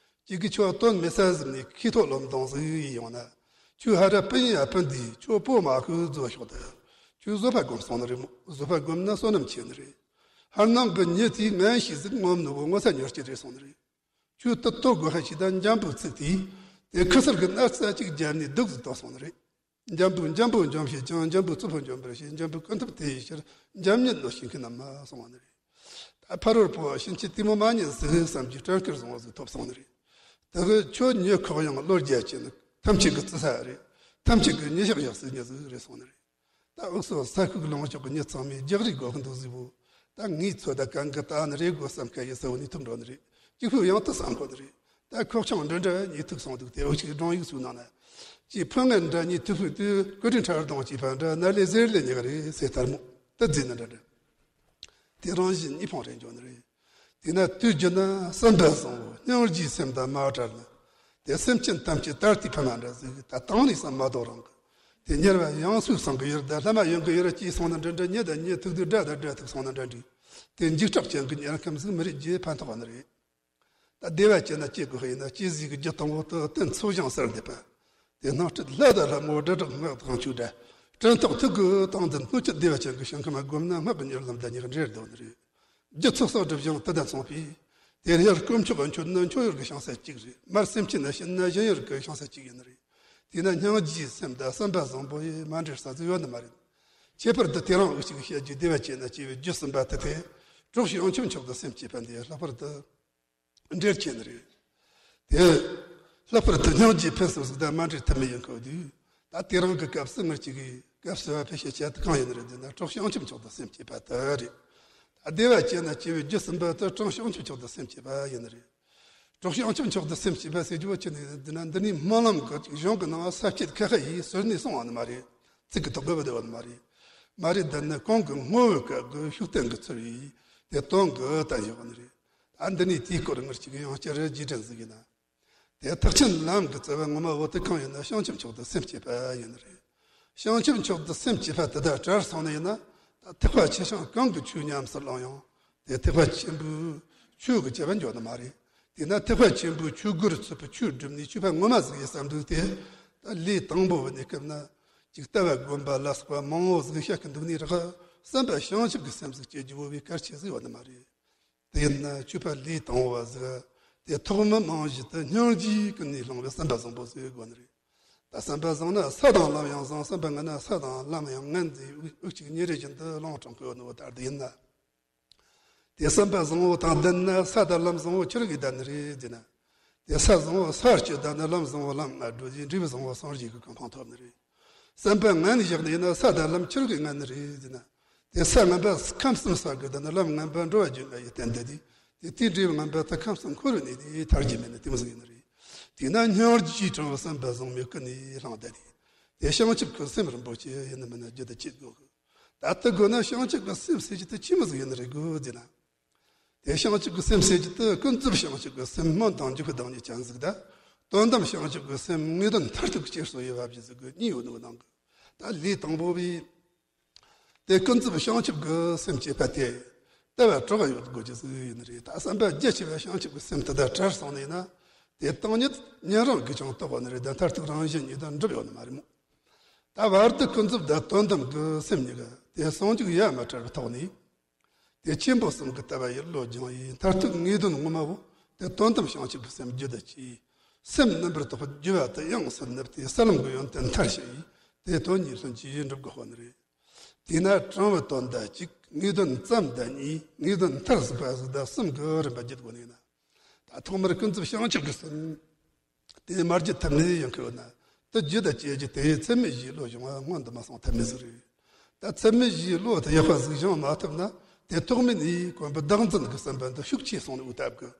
ཅིག་གིས་ཁྱོད་དོན་མེད་ས་ཟིག་ནས་ཁྱི་ཐོག་ལོམ་གཏོང་ཟིག་ཡིན་ཡོང་ན། ཁྱོད་ཧ་ར་སྤུན་ཡ་སྤུན་ཟླས་ཁྱོད་པོ་མ་ཁུ་བཟོ་ཤོག་ད། ཁྱོད་བཟོད་པ་སྒོམ་སོང་ནི་རེད་མོ། བཟོད་པ་སྒོམ་ན་བསོད་ནམས་ཆེ་ནི་རེད། ཧར་ནང་གི་ཉི་དེའི་ངན་ཤེས་ཟིག་ངོམ་ནི་བོ་ངོ་ཚ་ཉོར་སྐྱིད་རེད་སོང་ནི་རེད། ཁྱོད་དུ་ལྟོ་དགོས་ཧ་ཞིག་དང་འཇམ་པོའི་ཚིག་དེས། དེ་ཁུ་སིར་གི་ནར་རྩ་གཅིག་རྒྱབ་ནས་སྡུག་ཟིག་ཏོ་སོང་ནི་རེད། འཇམ་པོས་འཇམ་པོ་འཇོམས་ཤེས་ཀྱང་། འཇམ་པོས་རྩུབ་པོ་འཇོམས་པར་བྱེད། འཇམ་པོས་ཀུན་ཐུབ་དེ་ཡི་ཕྱིར། འཇམ་མཉེན་ནོ་ཞིང་ཁའི་ནམ་མ་སོང་བ་ནི་རེད། ད་ཕ་རོལ་པོ་ཕྱིན་ཆད་དེ་མོ་མ་ཉན་ཟིག་བསམ་གྱི་དྲན་སྐུལ་བཟང་བ་ཟིག་ཐོབ་སོང་ནི་རེད། དེ་གི་ཁྱོད་ཉོས་ཁོག་ཡང་བློ་རྒྱ་ཆེ་ནི། ཐམས་ཅད་ཀྱི་བརྩི་ས་རེད། ཐམས་ཅད་ཀྱི་ཉེས་བཤགས་ཡག་སྲིད་ཉེ་ཟིག་རེད་སོང་ནི་རེད། ད་འུག་སོ་ས་ཁུག་ལུང་ཕྱོགས་ཀྱི་མྱི་ཚང་མས་རྒྱག་རེས་དགོས་ཀྱི་འདུག་ཟིག་བོ། ད་ངས་ཚོད་ད་གང་གི་ད་ནི་རེད་དགོས་བསམ་ཁ་ཡི་ས་བོ་ནས་ཐུག་འགྲོ་ནི་རེད། གཅིག་ཕུག་ཡང་དུ་བསམ་ཁོ་ནི་རེད། ད་ཁོག་ཆང་འདྲ་འདྲ་གཉིས་ཐུག་སོང་འདུག་དེ་འུ་ཅག་གི་སྒྲུང་ཡིག་ཚོའི་ནང་ན། ཅིག་ཕོ་ངན་འདྲ་གཉིས་ཐུག་ཕུག་དུས་ཀུ་ཀྲི་ཁྲ་ར་དང་གཅིག་ཕ་འདྲ་ན་ལས་ཟེར་ལས་ཉག་རེད་ཟེར་ལྟར་མོ་ད་རྫིག་ན་འདྲ་འདྲ། དེ་རང་བཞིན་གཉིས་ཕུང་རེ་འཇོག་ནི་རེད། དེས་ན་དུས་རྒྱུན་ན་བསམ་པ་བཟང་བོ་སྙིང་རྗེའི་སེམས་དང་མ་བྲལ་ན། དེ་སེམས་ཅན་ཐམས་ཅད་ད་ལྟའི་ཕ་མ་འདྲ་ཟིག་ད་དང་ནས་བསམ་མ་དོ་རང་གི། དེ་ཉེར་བ་ཡང་སུས་སང་གི་ཡུལ་ད་ལྷ་མ་ཡོང་གི་ཡུལ་སྐྱེས་སོང་ན་འདྲ་འདྲ། ཉེ་ད་ཉེ་ཐུག་དུས་དགྲ་ད་དགྲ་ཐུག་སོང་ན་འདྲ་འདྲ། དེ་འཇིགས་སྐྲག་ཅན་གི་ཉེར་ཁམས་ཟིག་མི་རིགས་རྗེས་ཕན་ཐོགས་པ་ནི་རེད། ད་བདེ་བ་ཅན་ན་སྐྱེ་དགོས་ཡིན་ན་སྐྱེ་ཟིག་གི་རྒྱུ་དང་པོ་དུ་རྟེན་ཚོ་ཞིང་གསར་འདེབས་པ། དེ་སྣང་སྤྲུལ་ལྷ་དང་ལྷ་མོ་སྒྲ་གྲགས་སྔགས་དང་ཆོས་སྒྲ། དྲན་རྟོག་ཐུགས་ཀྱི་སྟེང་དུ་སྣོད་བཅུད་བདེ་བ་ཅན་གྱི་ཞིང་ཁམས་བསྒོམས་ན་སྔགས་ཀྱི་མྱུར་ལམ་དང་ཉེར་འབྲེལ་འདོད་ནི་རེད། རྒྱུ་ཚོགས་བསགས་སྒྲིབ་སྦྱང་དེ་དང་མཚུངས་པས། དེ་ཡར་དཀོན་མཆོག་གི་མཆོད་ན་མཆོད་ཡུལ་གྱི་ཞིང་ས་གཅིག་རེད། མར་སེམས་ཅན་ན་བྱིན་ན་སྦྱིན་ཡུལ་གྱི་ཞིང་ས་གཅིག་ཡིན་ནི་རེད། དེས་ན་སྙིང་རྗེའི་སེམས་དང་བསམ་པ་བཟང་པོ་ཡིས་མ་འབྲེལ་ས་ཟིག་ཡོད་ནི་མ་རེད། ཁྱད་པར་དུ་དེ་རིང་འུ་ཅག་གི་བཤད་རྒྱུའི་བདེ་བ་ཅན་ན་སྐྱེ་བའི་རྒྱུ་གསུམ་པ་དེ་སྟེ། གྲོགས་བྱང་ཆུབ་མཆོག་ཏུ་སེམས་བསྐྱེད་པ་འདི་ལྷག་པར་དུ་འབྲེལ་ཆེ་ནི་རེད། དེ་ལྷག་པར་དུ་སྙིང་རྗེ་ཕུན་སུམ་ཚོགས་དང་མ་འབྲེལ་ཐབས་མེད་ཡིན་ཁོ་དུས། ད་དེ་རིང་གི་སྐབས་སུ་ངར་གཅིག་གིས་སྐབས་སུ་བབ་པའི་བཤད་བྱ་དེ་གང་ཡིན་ནི་རེད་ཟེར་ན། གྲོགས་བྱང་ཆུབ་མཆོག་ཏུ་སེམས་བསྐྱེད་པ་དེ་རེད། ད་བདེ་བ་ཅན་ན་སྐྱེ་བའི་རྒྱུ་གསུམ་པ་དེ་གྲོགས་བྱང་ཆུབ་མཆོག་ཏུ་སེམས་བསྐྱེད་པ་ཡིན་ནི་རེད། གྲོགས་བྱང་ཆུབ་མཆོག་ཏུ་སེམས་བསྐྱེད་པ་ཟེར་རྒྱུ་བོ་ཅི་ནས་འདི་ན་འདི་ནས་སྨོན་ལམ་གྱི་གཞུང་གི་ནང་ས་བཅད་ཁ་ཁ་ཡིས་ཟུར་ནས་གསུངས་པ་ནི་མ་རེད། ཚིག་གི་ཐོག་གི་བུ་དེ་བ་ནི་མ་རེད། མ་རེད། འདི་ནི་གོང་གི་བསྔོ་བའི་སྐབས་ཀྱི་ཤུགས་བསྟན་གྱི་ཚུལ་ཡིས་དེ་དོན་གྱི་བསྟན་བཞག་པ་ནི་རེད། ད་འདི་ནས་དེའི་སྐོར་ངར་གཅིག་ཡང་བསྐྱར་རྗེས་དྲན་ཟིག་ཡིན་ན། དེ་ཐེག་ཆེན་ལམ་གྱི་རྩ་བ་ངོ་མ་བོ་དེ་གང་ཡིན་ན་བྱང་ཆུབ་མཆོག་ཏུ་སེམས་བསྐྱེད་པ་ཡིན་ནི་རེད། བྱང་ཆུབ་མཆོག་ཏུ་སེམས་བསྐྱེད་པ་དེ་དག་བྲལ་སོང་ནི་ཡིན་ན། ད་ཐེག་པ་ཆེ་ཆུང་གང་གི་ཆོས་ཉམས་སུ་བླངས་ཡང་། དེ་ཐེག་པ་ཆེན་པོའི་ཆོས་ཀྱི་སྐྱེ་བ་འཇོག་ནི་མ་རེད། དེས་ན་ཐེག་པ་ཆེན་པོའི་ཆོས་སྒོར་ཚུད་པའི་ཆོས་བསྒྲུབས་ནས་ཆོས་པ་ངོ་མ་ཟིག་ཡིན་བསམ་འདུག་སྟེ། ད་ལས་དང་པོ་བུད་ནས་སྐབས་ན་ཅིག་ལྟ་བ་སྒོམ་པ་ལ་སོགས་པ་མང་བོ་ཟིག་བཤད་གི་འདུག་ནི་རེད། བསམ་པ་བྱང་ཆུབ་ཀྱི་སེམས་ཟིག་སྐྱེ་རྒྱུ་བོ་བའི་གལ་ཆེ་ཟིག་ཡོད་ནི་མ་རེད། དེ་ཡིན་ན་ཆོས་པ་ལས་དང་པོ་བ་ཟིག་དེ་ཐོག་མ་རྨང་གཞི་དུ་སྙིང་རྗེ་ཀུན་ནས་བསླངས་པའི་བསམ་པ་བཟང་པོ་ཟིག་དགོས་ནི་རེད། ད་བསམ་པ་བཟང་ན་ས་དང་ལམ་ཡང་བཟང་། བསམ་པ་ངན་ན་ས་དང་ལམ་ཡང་ངན་ཟེར་དབུགས་གཅིག་ཉིན་རེ་བཞིན་དུ་ལོང་དྲང་གི་ཡོད་ནོ་ལྟར་དུ་ཡིན་ན། དེ་བསམ་པ་བཟང་བོ་དང་ལྡན་ན་ས་དང་ལམ་བཟང་བོ་ཆི་རིགས་ལྡན་ནི་རེད་ཟེར་ན། དེ་ས་བཟང་བོ་སར་སྐྱེ་ལྡན་ན་ལམ་བཟང་བོ་ལམ་ལ་འགྲོ་རྒྱུ་འབྲས་བུ་བཟང་བོ་སངས་རྒྱས་ཀྱི་གོ་འཕང་ཐོབ་ནི་རེད། བསམ་པ་ངན་བཞག་ནས་ཡིན་ན་ས་དང་ལམ་ཆི་རིགས་ངན་ནི་རེད་ཟེར་ན། དེ་ས་ངན་པ་ཁམས་གསུམ་ས་དགུ་ལྡན་ན་ལམ་ངན་པ་འགྲོ་བ་རྒྱུ་མེད་ཡི་བསྟན་ཏེ། དེ་དེའི་འབྲས་བུ་ངན་པ་དེ་ཁམས་གསུམ་འཁོར་བའི་གནས་དེ་ཐར་རྒྱུ་མེད་ནི་དེ་མོ་ཟིག་ཡིན་ནི་རེད། དེས་ན་སྙིང་རྗེའི་དྲང་བའི་བསམ་པ་བཟང་མོས་ཀུན་ནས་བསླངས་ཏེ། དེ་བྱང་ཆུབ་ཀྱི་སེམས་རིན་པོ་ཆེ་ཡིན་ནི་མིན་ནི་རྒྱུད་དུ་སྐྱེ་དགོས་གི། ད་ལྟ་དགོས་ན་བྱང་ཆུབ་ཀྱི་སེམས་ཟེར་རྒྱུ་དེ་ཅི་མོ་ཟིག་ཡིན་ནི་རེད་དགོས་ཟེར་ན། དེ་བྱང་ཆུབ་ཀྱི་སེམས་ཟེར་རྒྱུ་དེ་ཀུན་རྫོབ་བྱང་ཆུབ་ཀྱི་སེམས་སྨོན་དང་འཇུག་པའི་བདག་ཉིད་ཅན་ཟིག་དང་། དོན་དམ་བྱང་ཆུབ་ཀྱི་སེམས་ངེས་དོན་མཐར་ཐུག་གི་སྐྱེལ་སོ་ཡི་བབ་ཀྱི་ཟིག་གི་གཉིས་ཡོད་ནོ་ནང་གི། ད་ལས་དང་པོ་བས། དེ་ཀུན་རྫོབ་བྱང་ཆུབ་ཀྱི་སེམས་བསྐྱེད་པ་དེ། ལྟ་བ་གྲགས་ཡོད་དགོས་ཀྱི་ཟིག་ཡིན་ནི་རེད། ད་བསམ་པ་རྒྱ་ཆེ་བའི་བྱང་ཆུབ་ཀྱི་སེམས་དེ་དག་བྲལ་སོང་ནས་ན། དེ་སྟོང་ཉིད་ཉན་རང་གིས་ཀྱང་རྟོགས་པ་ནི་རེད། ད་མཐར་ཐུག་རང་བཞིན་ཉིད་དུ་འགྲུབ་ཡོད་ནི་མ་རེད་མོ། ད་བར་དུ་ཀུན་རྫོབ་དང་དོན་དམ་གྱི་སེམས་གཉིས་ཀ་དེ་ཟུང་འཇུག་ཡ་མ་བྲལ་བའི་ཐོག་ནས། དེ་ཆེན་པོ་གསུམ་གྱི་ལྟ་བ་ཡི་བློ་སྦྱངས་ཡིན། མཐར་ཐུག་ངེས་དོན་ངོ་མ་བོ་དེ་དོན་དམ་བྱང་ཆུབ་ཀྱི་སེམས་རྒྱུད་དུ་སྐྱེས། སེམས་རྣམ་པར་རྟོག་པའི་རྒྱུ་བ་དེ་ཡོངས་སུ་ནུབ་སྟེ་ས་ལམ་གྱི་ཡོན་ཏན་མཐར་ཕྱིན་ཡིན། དེ་དོན་གཉིས་ལྷུན་གྱིས་འགྲུབ་དགོས་ནི་རེད། དེས་ན་དྲང་བའི་དོན་དང་གཅིག་ངེས་དོན་ཙམ་དང་གཉིས། ངེས་དོན་མཐར་ཟུག་པ་ཟིག་དང་གསུམ་གྱི་རིམ་པ་བརྒྱུད་དགོས་ནི་ཡིན་ན། ད་ཐོག་མར་ཀུན་རྫོབ་བྱང་ཆུབ་ཀྱི་སེམས། དེ་མ་བརྒྱུད་ཐབས་མེད་ཡིན་ཁུལ་ན། དེ་རྒྱུད་དུ་སྐྱེ་རྒྱུ་དེ་ཚད་མེད་བཞིའི་བློ་སྦྱོང་བ་སྔོན་དུ་མ་སོང་ཐབས་མེད་ཟིག་རེད། ད་ཚད་མེད་བཞིའི་བློ་དེ་ཡག་པ་ཟིག་སྦྱོང་མ་ཐུབ་ན། དེ་ཐོག་མེད་ནས་གོམས་པའི་བདག་འཛིན་གྱི་བསམ་པ་འདི་ཤུགས་ཆེ་སོང་ནས་འུ་ཐབས་ཀྱི།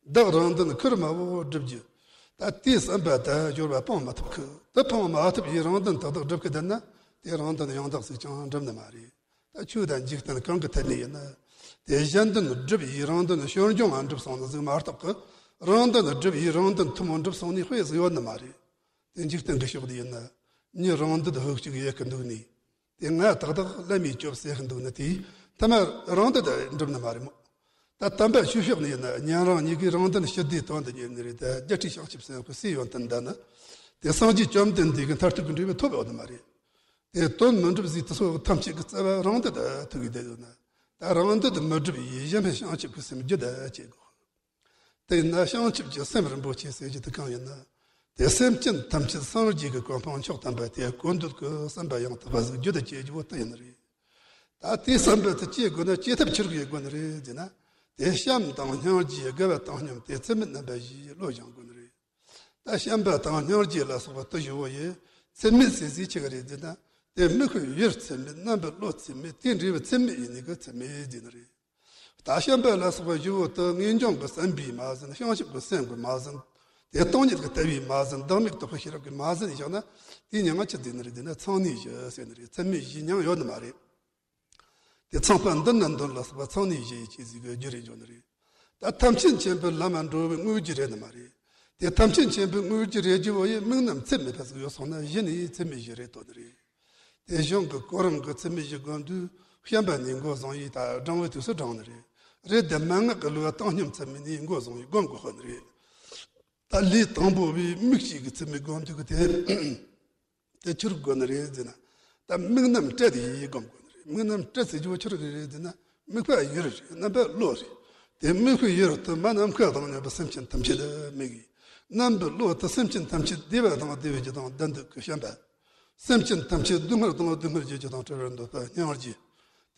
བདག་རང་དོན་ཁུར་མ་བོ་སྒྲུབ་རྒྱུ། ད་དེའི་བསམ་པ་ད་སྦྱོར་བ་སྤང་མ་ཐུབ་ཁུལ། དེ་སྤང་མ་ཐུབ་ཡི་རང་དོན་ཏག་ཏག་སྒྲུབ་ཀྱི་བསྡད་ན། དེ་རང་དོན་ཡང་དག་ཟིག་ཀྱང་འགྲུབ་ནི་མ་རེད། ད་ཆོས་དང་འཇིག་རྟེན་གང་གི་ཐད་ནས་ཡིན་ན། དེ་གཞན་དོན་སྒྲུབ་ཡི་རང་དོན་ཞོར་འབྱུང་ང་འགྲུབ་སོང་ནི་ཟིག་མ་གཏོགས་ཀི། རང་དོན་སྒྲུབ་ཡི་རང་དོན་ཐུན་མོང་འགྲུབ་སོང་ནི་དཔེ་ཟིག་ཡོད་ནི་མ་རེད། དེ་འཇིག་རྟེན་གི་ཕྱོགས་དེ་ཡིན་ན། མྱི་རང་འདོད་ཧུག་ཅིག་ཡེད་གི་འདུག་ནི། དེ་ང་ཏག་ཏག་ལམ་མི་སྐྱོབ་ཟེར་གི་འདུག་ནི་དེ། ཐ་མ་རང་འདོད་འགྲུབ་ནི་མ་རེད་མོ། ད་དམ་པ་ཆོས་ཕྱོགས་ནས་ཡིན་ན་ཉན་རང་གཉིས་ཀའི་རང་དོན་ཞི་བདེའི་དོན་དུ་གཉེར་ནི་རེད། ད་རྒྱལ་སྲས་བྱང་ཆུབ་སེམས་དཔའི་སའི་ཡོན་ཏན་ལྡན་ན། དེ་སངས་རྒྱས་བཅོམ་ལྡན་འདས་ཀྱི་མཐར་ཐུག་གི་འབྲས་བུ་ཐོབ་ཡོད་ནི་མ་རེད། དེ་དོན་མི་འགྲུབ་ཟིག་དེ་སོགས་ཐམས་ཅད་ཀྱི་རྩ་བ་རང་འདོད་ཐུག་གི་བསྡད་ཡོད་ན། ད་རང་འདོད་མི་འགྲུབ་ཡེ་གཞན་ཕན་བྱང་ཆུབ་ཀྱི་སེམས་རྒྱུད་དུ་སྐྱེ་དགོས། དེས་ན་བྱང་ཆུབ་ཀྱི་སེམས་རིན་པོ་ཆེ་ཟེར་རྒྱུ་དེ་གང་ཡིན་ན། དེ་སེམས་ཅན་ཐམས་ཅད་སངས་རྒྱས་ཀྱི་གོ་འཕང་མཆོག་དམ་པ་དེ་གོ་འདོད་ཀྱི་བསམ་པ་ཡང་དག་པ་ཟིག་རྒྱུད་དུ་སྐྱེ་རྒྱུ་བོ་དེ་ཡིན་ནི་རེད། ད་དེའི་བསམ་པ་དེ་སྐྱེ་དགོས་ན་སྐྱེ་ཐབས་ཆི་རིགས་ཡེད་དགོས་ནི་རེད་ཟེར་ན། དེ་བྱམས་དང་སྙིང་རྗེ་དགེ་བ་དང་སྙོམས་ཏེ་ཚད་མེད་རྣམ་པ་བཞིའི་བློ་སྦྱང་དགོས་ནི་རེད། ད་བྱམས་པ་དང་སྙིང་རྗེ་ལ་སོགས་པ་དེ་བཞི་བོ་ཡི་ཚད་མེད་ཟེར་ཟིག་ཆི་ག་རེད་ཟེར་ན། དེ་མིག་གི་ཡུལ་ཚད་མེད། རྣམ་པའི་བློ་ཚད་མེད། དེ་འབྲས་བུ་ཚད་མེད་ཡིན་ནི་གི་ཚད་མེད་ཟེར་ནི་རེད། ད་བྱམས་པ་ལ་སོགས་པ་བཞི་བོ་དེ་ངེས་འབྱུང་གི་བསམ་པས་མ་ཟིན། བྱང་ཆུབ་ཀྱི་སེམས་ཀྱིས་མ་ཟིན། དེ་སྟོང་ཉིད་ཀྱི་ལྟ་བས་མ་ཟིན། བདག་མེད་རྟོགས་པའི་ཤེས་རབ་ཀྱིས་མ་ཟིན་བཞག་ན། དེའི་མྱིང་ང་ཅི་ཟེར་ནི་རེད་ཟེར་ན། མཚན་མའི་གཞི་ཟེར་ནི་རེད། མཚན་མའི་གཞི་མྱིང་ཡོད་ནི་མ་རེད། དེ་ཚངས་པ་མདུན་ན་འདོན་ལ་སོགས་པ་མཚན་ནི་གཞི་ཡི་ཅི་ཟིག་གི་རྒྱུ་རེད་འཇོག་ནི་རེད། ད་ཐམས་ཅད་མཁྱེན་པའི་ལམ་ལ་འགྲོ་བའི་དངོས་རྒྱུ་རེད་ནི་མ་རེད། དེ་ཐམས་ཅད་མཁྱེན་པའི་དངོས་རྒྱུ་རེད་རྒྱུ་བོ་ཡི་དམིགས་རྣམ་ཚད་མེད་པ་ཟིག་ཡོད་སོང་ན། གཞི་ནི་མཚན་མའི་གཞི་རེད་དོ་ནི་རེད། དེ་གཞུང་གི་གོ་རིམ་གི་མཚན་མའི་གཞི་སྒོམ་དུས་བྱམས་པ་ནས་འགོ་བཟུང་ཡི། ད་སྦྲང་བུའི་དུས་སུ་སྦྲང་ནི་རེད། རེད་དེ་མན་ངག་གི་ལུགས་བཏང་སྙོམས་མཚན་མའི་ནས་འགོ་བཟུང་ཡི་སྒོམ་དགོས་ནི་རེད། ད་ལས་དང་པོ་བའི་དམིགས་བཅས་ཀྱི་མཚན་མའི་སྒོམ་དུས་ཀྱི་དེ། དེ་ཆི་རུ་དགོས་ནི་རེད་ཟེར་ན། ད་དམིགས་རྣམ་བྲལ་ཏེ་ཡི་སྒོམ་དགོས་ནི་རེད། དམིགས་རྣམ་བྲལ་ཟེར་རྒྱུ་བོ་ཆི་རུ་རེད་ཟེར་ན། དམིགས་པ་ཡུལ་རེད། རྣམ་པ་བློ་རེད། དེ་དམིགས་པའི་ཡུལ་དུ་མ་ནམ་མཁའ་དང་མཉམ་པའི་སེམས་ཅན་ཐམས་ཅད་དམིགས་ཡིན། རྣམ་པའི་བློ་དུ་སེམས་ཅན་ཐམས་ཅད་བདེ་བ་དང་བདེ་བའི་རྒྱུ་དང་ལྡན་འདོད་ཀྱི་བྱམས་པ། སེམས་ཅན་ཐམས་ཅད་སྡུག་བསྔལ་དང་སྡུག་བསྔལ་གྱི་རྒྱུ་དང་བྲལ་བར་འདོད་པ་སྙིང་རྗེ།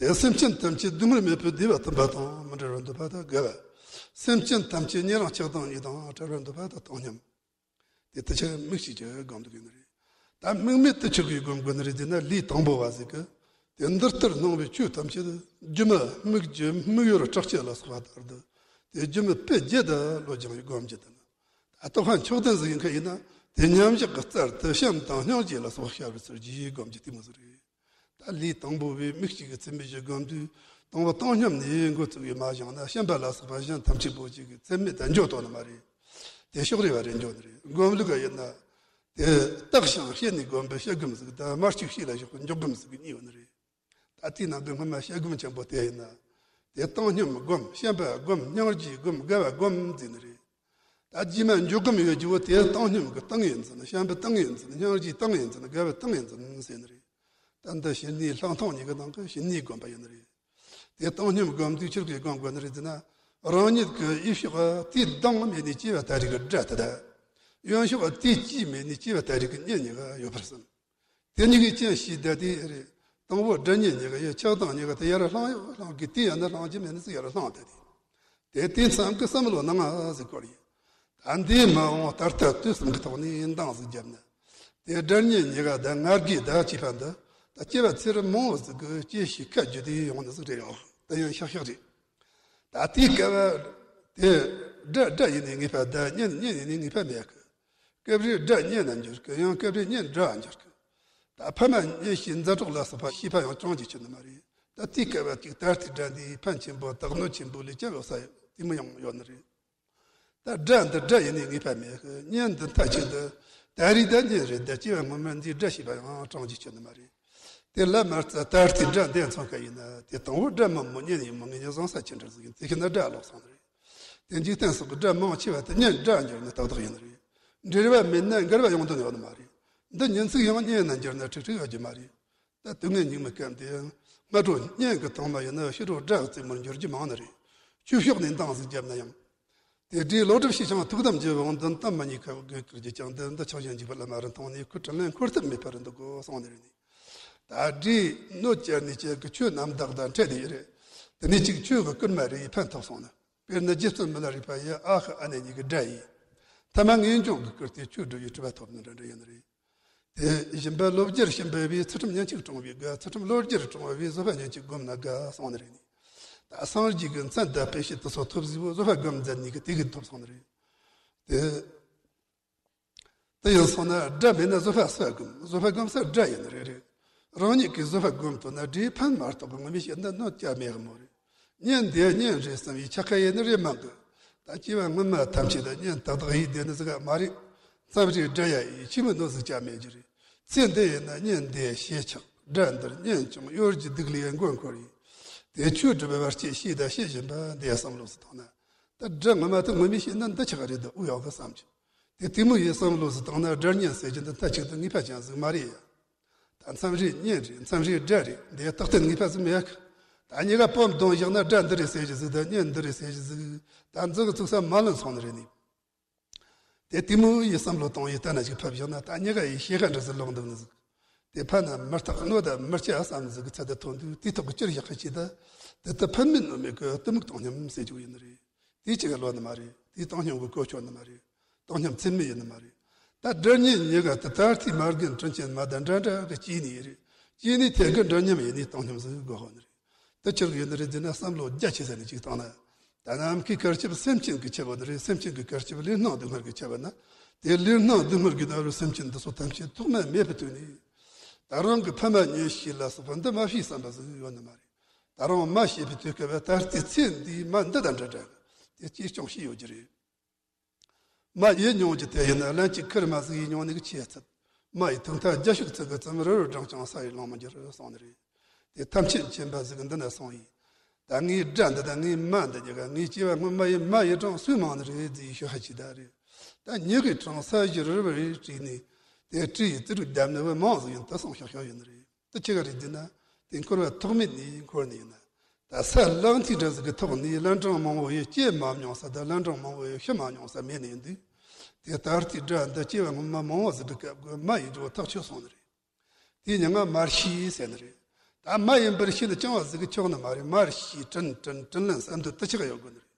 དེ་སེམས་ཅན་ཐམས་ཅད་སྡུག་བསྔལ་མེད་པའི་བདེ་བ་མཐུན་པ་དང་མི་འབྲལ་བར་འདོད་པ་དང་དགའ་བ། སེམས་ཅན་ཐམས་ཅད་ཉེ་རིང་ཆགས་སྡང་གཉིས་དང་བྲལ་བར་འདོད་པ་དང་བཏང་སྙོམས། དེ་དེ་ཆ་དམིགས་བཅས་ཀྱི་སྒོམ་དགོས་ནི་རེད། ད་དམིགས་མེད་དུ་ཆུད་པའི་སྒོམ་དགོས་ནི་རེད་ཟེར་ན། ལས་དང་པོ་བ་ཟིག་གི། དེ་འདི་ལྟར་སྣང་བའི་ཆོས་ཐམས་ཅད་སྒྱུ་མ་དམིགས་རྒྱུ་དམིགས་ཡུལ་གྲགས་ཆོད་ལ་སོགས་པ་ལྟར་དུ། དེ་སྒྱུ་མའི་དཔེ་བརྒྱད་དུ་བློ་སྦྱང་བའི་སྒོམ་རྒྱུ་དང་། ད་རྟོགས་པ་མཆོག་ལྡན་ཟིག་ཡིན་མཁན་ཡིན་ན། དེ་མཉམ་བཞག་གི་རྩལ་དུ་བྱམས་དང་སྙིང་རྗེ་ལ་སོགས་ཤར་བའི་ཚུལ་གྱིས་སྒོམ་རྒྱུ་དེ་མོ་ཟིག་རེད། ད་ལས་དང་པོ་བའི་དམིགས་བཅས་ཀྱི་མཚན་མའི་གཞི་སྒོམ་དུས། དང་པོ་བཏང་སྙོམས་ནས་འགོ་བཙུགས་ཡི་མ་བཞེངས་ན། བྱམས་པ་ལ་སོགས་པ་གཞན་ཐམས་ཅད་པོ་གཅིག་གི་མཚན་མེད་དུ་འགྱོ་དོ་ནི་མ་རེད། དེ་ཕྱོགས་རེ་བ་རེ་འགྱོ་ནི་རེད། སྒོམ་ལུགས་ཡིན་ན། དེ་བརྟགས་ཤིང་དཔྱད་ནས་སྒོམ་པའི་དཔྱད་སྒོམ་ཟིག་དང་། མར་གཅིག་ཤེས་ལ་ཞོག་པའི་འཇོག་སྒོམ་ཟིག་གཉིས་ཡོད་ནི་རེད། ད་དེའི་ནང་གི་སྔོན་མ་དཔྱད་སྒོམ་ཆེན་པོ་དེ་ཡིན་ན། དེ་བཏང་སྙོམས་སྒོམ། བྱམས་པ་སྒོམ། སྙིང་རྗེ་སྒོམ། དགའ་བ་སྒོམ་ཟེར་ནི་རེད། ད་རྗེས་མ་འཇོག་སྒོམ་ཡོད་རྒྱུ་བོ་དེ་བཏང་སྙོམས་ཀྱི་སྟེང་ཡིན་ཟེར་ན། བྱམས་པའི་སྟེང་ཡིན་ཟེར་ན། སྙིང་རྗེའི་སྟེང་ཡིན་ཟེར་ན། དགའ་བའི་སྟེང་ཡིན་ཟེར་ན་ཟེར་ནི་རེད། ད་འདི་བྱེད་ནུས་ལྷག་མཐོང་གཉིས་ཀྱི་ནང་གི་བྱེད་ནུས་སྒོམ་པ་ཡིན་ནི་རེད། དེ་བཏང་སྙོམས་སྒོམ་དུས་ཆི་རུ་གི་སྒོམ་དགོས་ནི་རེད་ཟེར་ན། རང་ཉིད་ཀྱི་ཡིད་ཕྱོགས་དེའི་གདངས་མེད་ནས་སྐྱེ་བ་ད་རེས་ཀྱི་སྒྲ་དེ་དང་། གཡོན་ཕྱོགས་དེའི་སྐྱེས་མེད་ནས་སྐྱེ་བ་ད་རེས་ཀྱི་གཉེན་གཉིས་ཀ་ཡོད་པར་བསམ། དེ་གཉིས་ཀྱི་རྐྱེན་ཞེས་བརྡ་དེ་རེད། དང་པོ་སྒྲ་གཉིས་གཉིས་ཀ་ཡི་ཆགས་སྡང་གཉིས་ཀ་དེ་ཡར་ལྷུང་ཡོད་ལྷུང་གི། དེ་ཡང་ན་ལྷུང་རྒྱུ་མེད་ནི་ཟིག་ཡར་ལྷུང་བསྡད་དེ། དེ་དེ་མཚམས་ཀྱི་བསམ་བློ་སྣང་ང་ཟིག་སྐོར་ཡིན། ད་འདིའི་མ་འོངས་ད་ལྟ་དུས་གསུམ་གྱི་ཐོག་ནས་འདང་ཟིག་བརྒྱབ་ན། དེ་སྒྲ་གཉིས་གཉིས་ཀ་དང་ང་རྒྱལ་དང་བཅས་པ་འདི། ད་སྐྱེ་བ་ཚེ་རབས་མང་བོ་ཟིག་གི་སྐྱེ་ཤི་ཁ་རྒྱུ་དེ་ཡོང་ནི་ཟིག་རེད་ཡོང་། དེ་ཡང་ཤག་ཤག་རེད། ད་དེའི་སྐབས་དེ་སྒྲ་སྒྲ་ཡིན་ནི་ངེས་པ་དང་། གཉེན་གཉེན་ཡིན་ནི་ངེས་པ་མེད་གི། སྐབས་རེ་སྒྲ་གཉེན་ན་འགྱུར་གི། ཡང་སྐབས་རེ་གཉེན་སྒྲ་འགྱུར་གི། ད་ཕ་མ་གཉེན་བཤེས་མཛའ་གྲོགས་ལ་སོགས་པ་ཤེས་པ་ཡང་ཅུང་ཅིག་ཆེ་ནི་མ་རེད། ད་དེའི་སྐབས་ཅིག་ད་ལྟའི་སྒྲ་འདི་ཕན་ཆེན་པོ་དང་གནོད་ཆེན་པོ་ལས་ཀྱང་ཡོད་ས་དེ་མོ་ཡང་ཡོད་ནི་རེད། ད་སྒྲ་འདི་སྒྲ་ཡིན་ནི་ངེས་པ་མེད་གི། གཉེན་འདི་མཐའ་གཅིག་ཏུ་ད་རེས་ད་གཉེན་རེད། ད་སྐྱེ་བ་སྔོན་མ་འདིའི་སྒྲ་ཤེས་པ་ཡང་ཅུང་ཅིག་ཆེ་ནི་མ་རེད། དེ་ལ་མ་རྩ་ད་ལྟའི་སྒྲ་འདི་མཚོན་ཁ་ཡིན་ན། དེ་དང་པོ་སྒྲ་མང་མོ་གཉེན་ཡིན་མོ། ངེད་གཉིས་བཟང་ས་ཆེ་འདྲ་ཟིག་ཡིན། དེ་ཤི་ན་སྒྲ་ལོག་སོང་ནི་རེད། དེ་འཇིག་རྟེན་སོགས་ཀྱི་སྒྲ་མང་ཆེ་བ་དེ་གཉེན་སྒྲ་འགྱུར་ནི་ཏག་ཏག་ཡིན་ནི་རེད། འབྲེལ་བ་མེད་ན་འགལ་བ་ཡོང་དོན་ཡོད་ནི་མ་རེད། འདི་ཉིན་ཚིག་ཡང་གཉེན་ན་འགྱུར་ན་ཁྲིག་ཁྲིག་ཡོད་རྒྱུ་མ་རེད། ད་དུས་ངན་སྙིགས་མའི་སྐབས་དེ་སྔ་དྲོ་གཉེན་གྱི་དྭངས་མ་ཡིན་ན་ཕྱི་དྲོ་དགྲ་གི་རྩེ་མོར་འགྱུར་རྒྱུ་མང་ནི་རེད། ཆོས་ཕྱོགས་ནས་འདང་ཟིག་བརྒྱབ་ན་ཡང་། དེ་སྒྲའི་ལོག་སྒྲུབ་ཤེས་ཀྱང་ཐུགས་དམ་བརྗེད་འོང་། མདུན་དམ་མ་ཉེས་ཁ་དགོས་ཀྱི་རྒྱུ་ཀྱང་། དེ་འདི་ཆགས་ཞེན་འཇིགས་པ་ལ་མ་རུ་མཐོང་ནས། ཁུར་དྲིན་ལན་འཁོར་ཐབས་མེད་པར་འདུག་གོ་གསུངས་ནི་རེད་ནི། ད་སྒྲའི་གནོད་བསྐྱལ་ནས་བསྐྱལ་གི་ཆོས་རྣམ་དག་དང་འཕྲད་དེ་ཡོད་རེད། དེ་ནས་གཅིག་ཆོས་གི་སྐུལ་མ་རེ་ཡིས་ཕན་ཐོགས་སོང་ན། དཔེར་ན་རྗེ་བཙུན་མི་ལ་རས་པ་ཡི་ཨ་ཁུ་ཨ་ནེ་གཉིས་ཀྱི་སྒྲ་ཡིས། ཐ་མ་ངེས་འབྱུང་གིས་བསྐུལ་ཏེ་ཆོས་སྒྲུབ་པའི་གྲུབ་པ་ཐོབ་ནི་འདྲ་འདྲ་ཡིན་ནི་རེད། དེ་བཞིན་པ་ལོ་བརྒྱར་ཞིང་པ་བས། ཚུལ་ཁྲིམས་ཉིན་གཅིག་བསྲུང་བས་དགའ། ཚུལ་ཁྲིམས་ལོ་བརྒྱར་བསྲུང་བ་བས། བཟོད་པ་ཉིན་གཅིག་བསྒོམས་ན་དགའ་གསུངས་ནི་རེད་ནི། ད་སངས་རྒྱས་ཀྱི་མཚན་དང་དཔེ་བྱད་དེ་ཚོ་ཐོབ་ཟིག་བོ་བཟོད་པ་སྒོམ་མཛད་ནི་གི་དེ་གི་ཐོབ་སོང་ནི་རེད། དེ། དེ་ཡིན་སོང་ན་སྒྲ་མེད་ན་བཟོད་པ་སུ་སྒོམ། བཟོད་པ་སྒོམ་ས་སྒྲ་ཡིན་ནི་རེད་རེད། རང་ཉིད་ཀྱིས་བཟོད་པ་སྒོམ་ཐུབ་ན་སྒྲའི་ཕན་མ་གཏོགས་པའི་ངོ་མས་བཤད་ན་གནོད་ཀྱང་མེད་གི་མོ་རེད། གཉེན་དེ་གཉེན་རེད་བསམ་པའི་ཆ་ཁ་ཡེ་ནི་རེད་མང་གི། ད་སྐྱེ་བ་སྔོན་མ་ཐམས་ཅད་ད་གཉེན་ཏག་ཏག་ཡིན་བསྡད་ནི་ཟིག་ག་མ་རེད། མཚམས་རེ་སྒྲ་ཡ་ཡིས་ཆི་མོ་ནོ་ཟིག་ཀྱང་མེད་རྒྱུ་རེད། ཚེ་འདི་ཡིན་ན་གཉེན་དེ་ཞེ་ཆགས། སྒྲ་འདིར་གཉེན་ཀྱང་གཡོ་སྒྱུ་སྡུག་ལས་མགོན་འཁོར་ཡིན། དེ་ཆོས་སྒྲུབ་པའི་བར་ཆད་ཤེས་དང་ཤེས་བཞིན་པ་འདི་ཡ་བསམ་བློ་ཟིག་བཏང་ན། ད་སྒྲ་ངོ་མ་དེ་ངོ་མས་བཤད་ན་འདི་ཆགས་རེད་འདུག་ཨུ་ཡག་གི་བསམ་གྱི། དེ་དེ་མོ་ཡི་བསམ་བློ་ཟིག་བཏང་ན་སྒྲ་གཉེན་ཟེར་གྱི་འདི་མཐའ་གཅིག་ཏུ་ངེས་པ་ཅན་ཟིག་མ་རེད་ཡ། ད་མཚམས་རེ་གཉེན་རེད། མཚམས་རེ་སྒྲ་རེད། འདི་རྟག་བརྟན་ངེས་པ་ཟིག་མེད་གི། ད་གཉིས་ཀ་སྤོམ་བརྡུངས་བཞག་ན་སྒྲ་འདི་རེད་ཟེར་གྱི་ཟིག་དང་གཉེན་འདི་རེད་ཟེར་གྱི་ཟིག་ད་འཛིན་གི་ཚུགས་ས་མ་ལོན་སོང་ནི་རེད་ནི། དེ་དེ་མོ་ཡི་བསམ་བློ་གཏོང་ཡི་ལྟ་ན་ཅིག་ཕབ་བཞག་ན། ད་གཉིས་ཀ་ཡི་ཤེས་ཁ་འདྲ་ཟིག་ལོག་འདུག་ནི་ཟིག་དེ་ཕན་ན་མི་རྟག་གནོད་ད་མི་སྐྱ་བསམ་ཟིག་གི་ཚད་དུ་ཐོན་དུས། དེའི་ཐོག་གི་ཅིར་བཞག་གི་ཅི་ད། དེ་ལྟ་ཕན་མེད་གནོད་མེད་གི་གཏི་མུག་བཏང་སྙོམས་ཟེར་རྒྱུ་ཡིན་ནི་རེད། དེའི་ཅི་ག་ལོ་ནི་མ་རེད། དེའི་བཏང་སྙོམས་གི་གོ་ཆོད་ནི་མ་རེད། བཏང་སྙོམས་ཚད་མེད་ཡིན་ནི་མ་རེད། ད་སྒྲ་གཉེན་གཉིས་ཀ་དེ་ད་ལྟའི་མ་རྒན་དྲིན་ཆེན་མ་དང་འདྲ་འདྲ་གི་སྐྱེས་ནི་ཡིན་རེད། སྐྱེས་ནི་དེ་གི་འདྲ་མཉམ་ཡིན་ནི་བཏང་སྙོམས་ཟིག་གི་གོ་ཧོ་ནི་རེད། དེ་ཆི་གི་ཡོད་ནི་རེད་ཟེར་ན། བསམ་བློ་རྒྱ་ཆེ་ས་ནས་ཅིག་བཏང་ན། ད་ནམ་མཁའི་གར་ཁྱབ་སེམས་ཅན་གྱི་ཁྱབ་བ་ནི་རེད། སེམས་ཅན་གྱི་གར་ཁྱབ་ལུས་སྣང་སྡུག་བསྔལ་གྱི་ཁྱབ་བ་ན། དེ་ལུས་སྣང་སྡུག་བསྔལ་གྱི་ནང་རུ་སེམས་ཅན་འདི་ཚོ་ཐམས་ཅད་ཐོག་མ་མེད་པའི་དུས་ནས། ད་རང་གི་ཕ་མ་ཉེ་ཤོས་ལ་སོགས་པ་འདི་མ་ཤེས་བསམ་པ་ཟིག་ཡོད་ནི་མ་རེད། ད་རང་མ་ཤེས་པའི་དུས་སྐབས་ད་ལྟའི་ཚེ་འདིའི་མ་འདི་དང་འདྲ་འདྲ་གི་དེ་གཅེས་སྐྱོང་བྱས་ཡོད་ཀྱི་རེད། མ་ཡིད་མྱོང་རྒྱུ་དེ་ཡིན་ན་ལན་གཅིག་ཁུར་མ་ཟིག་ཡིད་མྱོང་ནི་གི་ཆེས་ཚད། མ་ཡི་ཐུག་མཐའ་རྒྱ་ཤུག་ཚིག་གི་ཙམ་རི་རུ་བགྲངས་ཀྱང་ས་ཡི་ལོང་མི་འགྱུར་གསུངས་ནི་རེད། དེ་ཐམས་ཅད་མཁྱེན་པ་ཟིག་འདི་ན་སོང་ཡིན། ད་ངའི་དགྲ་འདི་དང་ངའི་མ་འདི་གཉིས་ཀ་ངའི་སྐྱེ་བ་སྔོན་མ་ཡི་མ་ཡི་གྲངས་སུས་མང་ནི་རེད་ཟེར་ཡི་ཤོད་ཧ་ཅི་ད་རེད། ད་ཉི་གི་གྲངས་ས་གཞི་རུ་རུ་བྲིས་ནས། དེ་བྲིས་ཡི་ཙི་རུ་བརྡབ་ནི་བུ་མང་ཟིག་ཡིན་ད་སོང་ཤོག་ཤོག་ཡིན་ནི་རེད། དེ་ཆི་ག་རེད་ཟེར་ན། དེ་འཁོར་བ་ཐོག་མེད་ནས་འཁོར་ནི་ཡིན་ན། ད་ས་ལག་མཐིལ་འདྲ་ཟིག་གི་ཐོག་ནས་ལན་གྲངས་མང་བོ་ཡི་སྐྱེ་མ་མྱོང་ས་དང་ལན་གྲངས་མང་བོ་ཡི་ཤི་མ་མྱོང་ས་མེད་ནི་ཡིན་དུས། དེ་ད་ལྟའི་དགྲ་འདི་སྐྱེ་བ་སྔོན་མ་མང་བོ་ཟིག་གི་སྐབས་ཀྱི་མ་ཡིན་ཆོག་ཐག་ཆོད་སོང་ནི་རེད། དེའི་མྱིང་ང་མར་ཤེས་ཟེར་ནི་རེད། ད་མ་ཡིན་པར་ཤེས་ནི་རྐྱང་བ་ཟིག་གི་ཆོག་ནི་མ་རེད། མར་ཤེས་དྲིན་དྲན་དྲིན་ལན་བསམ་འདོད་དེ་ཆི་ག་ཡོད་དགོས་ནི་རེད།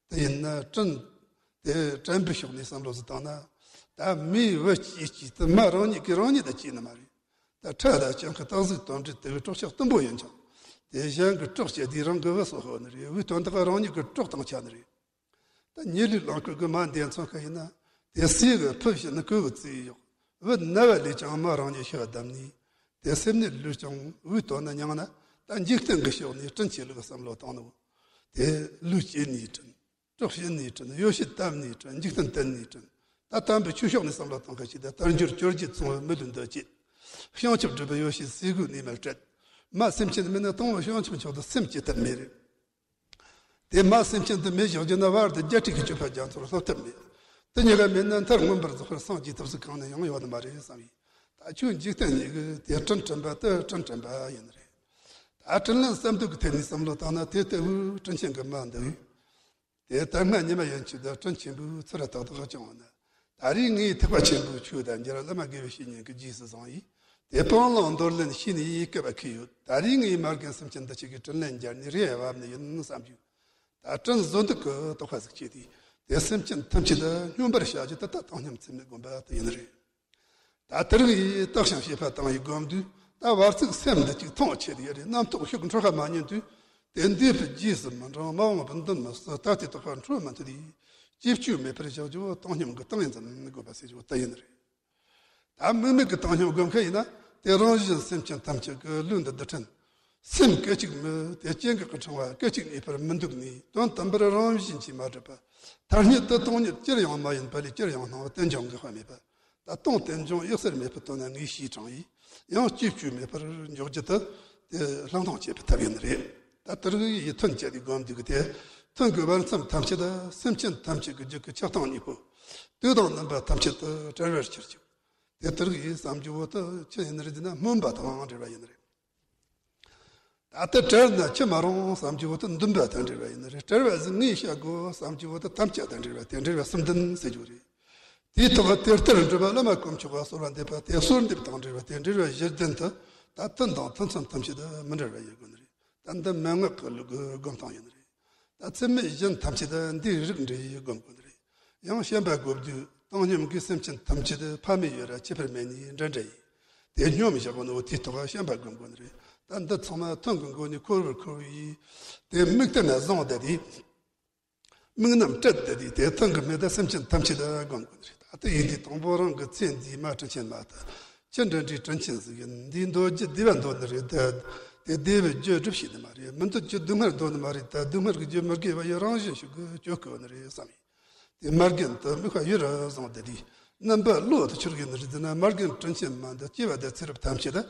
དེ་ཡིན་ན་དྲིན། དེ་དྲན་པའི་ཕྱོགས་ནས་བསམ་བློ་ཟིག་བཏང་ན། ད་མིའི་བུ་སྐྱེས་སྐྱེས་དུ་མ་རང་ཉིད་ཀྱིས་རང་ཉིད་ད་སྐྱེས་ནི་མ་རེད། ད་ཁྲ་ད་ཅང་གི་སྟག་གཟིག་དོན་འགྲུབ་དེ་བས་སྲོག་ཆགས་གཏུམ་པོ་ཡིན་ཀྱང་། དེ་གཞན་གྱི་སྲོག་བཅད་དེ་རང་གི་བུ་གསོ་ཧོ་ནི་རེད། བུའི་དོན་དག་རང་ཉིད་ཀྱི་སྲོག་དང་ཆ་ནི་རེད། ད་ཉེ་ལུས་ལང་སྐུལ་གྱི་མ་འདས་མཚོན་ཁ་ཡིན་ན། དེ་སྲས་གི་ཕུ་བྱིན་ནི་ཀུ་གི་རྩིས་ཡོག་བུ་ན་བ་ལས་ཀྱང་མ་རང་ཉིད་ཤི་བ་བསྡམས་ནས། དེ་སེམས་ནས་ལུས་ཀྱང་བུའི་དོན་ན་མྱངས་ན། ད་འཇིག་རྟེན་གྱི་ཕྱོགས་ནས་དྲིན་ཆེ་ལུགས་བསམ་བློ་བཏང་ནོ། དེ་ལུས་སྐྱེས་ནས་དྲིན། སྲོག་བྱིན་ནས་དྲིན། ཡོ་བྱད་བཏབ་ནས་དྲིན། འཇིག་རྟེན་བསྟན་ནས་དྲིན། ད་དམ་པའི་ཆོས་ཕྱོགས་ནས་བསམ་བློ་བཏང་ཁ་ཞིག་ད་དལ་འབྱོར་བཅོ་བརྒྱད་ཚོང་བའི་མི་ལུས་འདོད་ཅེས། བྱང་ཆུབ་སྒྲུབ་པའི་ཡོ་བྱད་ཟས་གོས་གནས་མལ་སྤྲད། མ་སེམས་ཅན་མིན་ན་དང་བོ་བྱང་ཆུབ་མཆོག་ཏུ་སེམས་བསྐྱེད་ཐབས་མེད་རེད། དེ་མ་སེམས་ཅན་དུ་མེད་བཞག་རྒྱུ་ན་བར་དུ་བརྒྱད་ཁྲི་གི་སྤྱོད་པ་རྒྱ་མཚོར་སླེབས་ཐབས་མེད། དེ་གཉིས་ཀ་མེད་ན་མཐར་མངོན་པར་རྫོགས་པར་སངས་རྒྱས་ཐབས་སུ་གང་ནས་ཡང་ཡོད་ནི་མ་རེད་བསམ་ཡིན། ད་ཁྱོད་འཇིག་རྟེན་ཉིད་ཀྱི་དེ་དྲིན་དྲན་པ་དེ་དྲིན་དྲན་པ་ཡིན་ནི་རེད། ད་དྲིན་ལན་བསམ་འདོད་ཀྱི་ཐད་ནས་བསམ་བློ་བཏང་ན་དེ་ལྟ་བུའི་དྲིན་ཆེན་གྱི་མ་འདི། དེ་ལྟར་སྔ་ཉི་མ་ཡན་ཆད་དུ་དྲིན་ཆེན་པོའི་ཚུལ་ར་ཏག་ཏག་བྱུང་བ་ན། ད་རེས་ངས་ཐེག་པ་ཆེན་པོའི་ཆོས་དང་འབྲེལ་བླ་མ་དགེ་བའི་བཤེས་གཉེན་གྱི་རྗེས་སུ་བཟུང་ཡིས། དེ་སྤང་བླང་འདོར་ལེན་བྱས་ནས་ཡིས་བསྐལ་པ་ཁེལ་ཡོད། ད་རེས་ངས་མ་རྒན་སེམས་ཅན་འདི་ཆོ་གི་དྲིན་ལན་འཇལ་ནས་རེ་བ་བབ་ནི་ཡིན་བསམ་རྒྱུ། ད་དྲིན་གཟོ་འདོད་ཀྱི་དོགས་པ་ཟིག་སྐྱེས་ཏེ། དེ་སེམས་ཅན་ཐམས་ཅད་ལ་སྙོམས་པར་བྱ་རྒྱུ་དེ་ད་བཏང་སྙོམས་ཚད་མེད་སྒོམ་པ་དེ་ཡིན་ནི་རེད། ད་དེ་རིང་ཡིས་བརྟག་ཞིང་དཔྱད་པ་བཏང་ཡིས་སྒོམ་དུས། ད་བར་ཚིག་སེམས་འདི་གཅིག་ཐང་ཆད་ཡོད་རེད། རྣམ་རྟོག་ཤུགས་འཕྲོ་ཁ་མ་ཉན་དུས། དེ་འདས་པའི་རྗེས་སུ་མི་འབྲང་། མ་འོངས་པའི་མདུན་མི་བསུ། ད་ལྟའི་དོགས་པ་འཕྲོ་མི་མཐུད་དེ། ཅིས་བཅོས་མེད་པར་བཞག་རྒྱུ་བོ་བཏང་སྙོམས་ཀྱི་སྟངས་ཡིན་ཙམ་དགོས་པ་ཟེར་རྒྱུ་བོ་དེ་ཡིན་ནི་རེད། ད་དམིགས་མེད་ཀྱི་བཏང་སྙོམས་སྒོམ་མཁན་ཡིན་ན། དེ་རང་བཞིན་སེམས་ཅན་ཐམས་ཅད་ཀྱི་ལུས་འདི་རྡུལ་ཕྲན། སེམས་སྐད་ཅིག་མི་དེ་སྐྱེ་འགག་གི་འཕྲེང་བ་སྐད་ཅིག་གཉིས་པར་མི་འདུག་ནས། དོན་དམ་པར་རང་བཞིན་གྱིས་མ་གྲུབ་པ། ཐ་སྙད་དུ་སྟོང་ཉིད་ཅིར་ཡང་མ་ཡིན་པ་ལས་ཅིར་ཡང་སྣང་བ་དེ་འབྱུང་གི་དཔེ་མེད་པ། ད་སྟོང་རྟེན་འབྱུང་ཡོད་ཟེར་མེད་པའི་དོན་ནི་ངས་ཤེས་དྲང་ཡིས། ཡང་ཅིས་བཅོས་མེད་པར་འཇོག་རྒྱུ་དེ། དེ་བླང་དོར་བྱེད་པའི་ཐབས་ཡིན་ནི་རེད། ད་དེ་རིང་ཡིས་ཐུན་བཅད་དེ་སྒོམ་འདུག་གི་དེ། ཐུན་གྱི་བར་མཚམས་ཐམས་ཅད་དུ་སེམས་ཅན་ཐམས་ཅད་ཀྱི་རྒྱུད་ཀྱི་ཆགས་སྡང་གཉིས་པོ། དུག་དང་རྣམ་པ་ཐམས་ཅད་དུ་བྲལ་བར་གྱུར་ཅིག་དེ་དེ་རིང་ཡིས་བསམ་རྒྱུ་བོ་དེ་ཆི་ཡིན་ནི་རེད་ཟེར་ན་སྨོན་པ་དང་འབྲེལ་བ་ཡིན་ནི་རེད། ད་ལྟ་བྲལ་ན་ཅི་མ་རུང་བསམ་རྒྱུ་བོ་དེ་འདུན་པ་དང་འབྲེལ་བ་ཡིན་ནི་རེད། བྲལ་བ་ཟིག་ངས་བྱ་དགོས་བསམ་རྒྱུ་བོ་དེ་དམ་བཅའ་དང་འབྲེལ་བ་དེ་འབྲེལ་བ་གསུམ་ལྡན་ཟེར་རྒྱུ་རེད། དེའི་ཐོག་དེ་ལྟར་འགྲུབ་པ་བླ་མ་དཀོན་མཆོག་ག་གསོལ་བ་འདེབས་པ་དེ་གསོལ་འདེབས་དང་འབྲེལ་བ་དེ་འབྲེལ་བ་བཞི་ལྡན་དུ། ད་ཐུན་དང་ཐུན་མཚམས་ཐམས་ཅད་དུ་མི་འབྲལ་བ་ཡིན་དགོས་ནི་རེད། ད་འདི་མན་ངག་གི་ལུགས་ཀྱི་སྒོམ་སྟངས་ཡིན་ནི་རེད། ད་ཚད་མེད་གཞན་ཐམས་ཅད་དུ་འདིའི་རིགས་འགྲེ་ཡིས་སྒོམ་དགོས་ནི་རེད། ཡང་བྱམས་པ་སྒོམ་དུས་བཏང་སྙོམས་ཀྱི་སེམས་ཅན་ཐམས་ཅད་དུ་ཕ་མེས་ཡོད་ར་ཁྱད་པར་མེད་ནས་འདྲ་འདྲ་ཡིས། དེ་སྙོམས་བཞག་གོ་ནོ་དེའི་ཐོག་བྱམས་པ་སྒོམ་དགོས་ནི་རེད། ད་འདི་ཚང་མ་ཐུན་གྱི་མགོ་ནས་འཁོར་བར་འཁོར་བའི་དེ་དམིགས་གཏད་ནས་བཟུང་བསྡད་དེ། དམིགས་རྣམ་སྤྲད་བསྡད་དེ་དེ་ཐུན་གྱི་མེ་ད་སེམས་ཅན་ཐམས་ཅད་དུ་སྒོམ་དགོས་ནི་རེད། ད་དེ་ཡིན་དུས་དང་པོ་རང་གི་ཚེ་འདིའི་མ་དྲིན་ཆེན་མ་ད། ཅི་འདྲ་འདྲའི་དྲིན་ཆེན་ཟིག་ཡིན། འདིའི་འདོད་རྒྱུ་བདེ་བ་འདོད་ནི་རེད་ད། དེ་བདེ་བའི་རྒྱུ་སྒྲུབ་ཤེས་ནི་མ་རེད། མི་འདོད་རྒྱུ་སྡུག་བསྔལ་འདོད་ནི་མ་རེད་ད། སྡུག་བསྔལ་གྱི་རྒྱུ་མི་དགེ་བ་ཡི་རང་བཞིན་ཞིག་གི་སྤྱོད་དགོས་ནི་རེད་བསམ་ཡིན། དེ་མ་རྒན་དུ་དམིགས་པ་ཡུལ་ར་བཟུང་སྟེ་དེའི་རྣམ་པ་བློ་དུ་ཆུད་ཡིན་ནི་རེད་ན། མ་རྒན་དྲིན་ཆེན་མ་འདི་སྐྱེ་བ་དང་ཚེ་རབས་ཐམས་ཅད་དུ་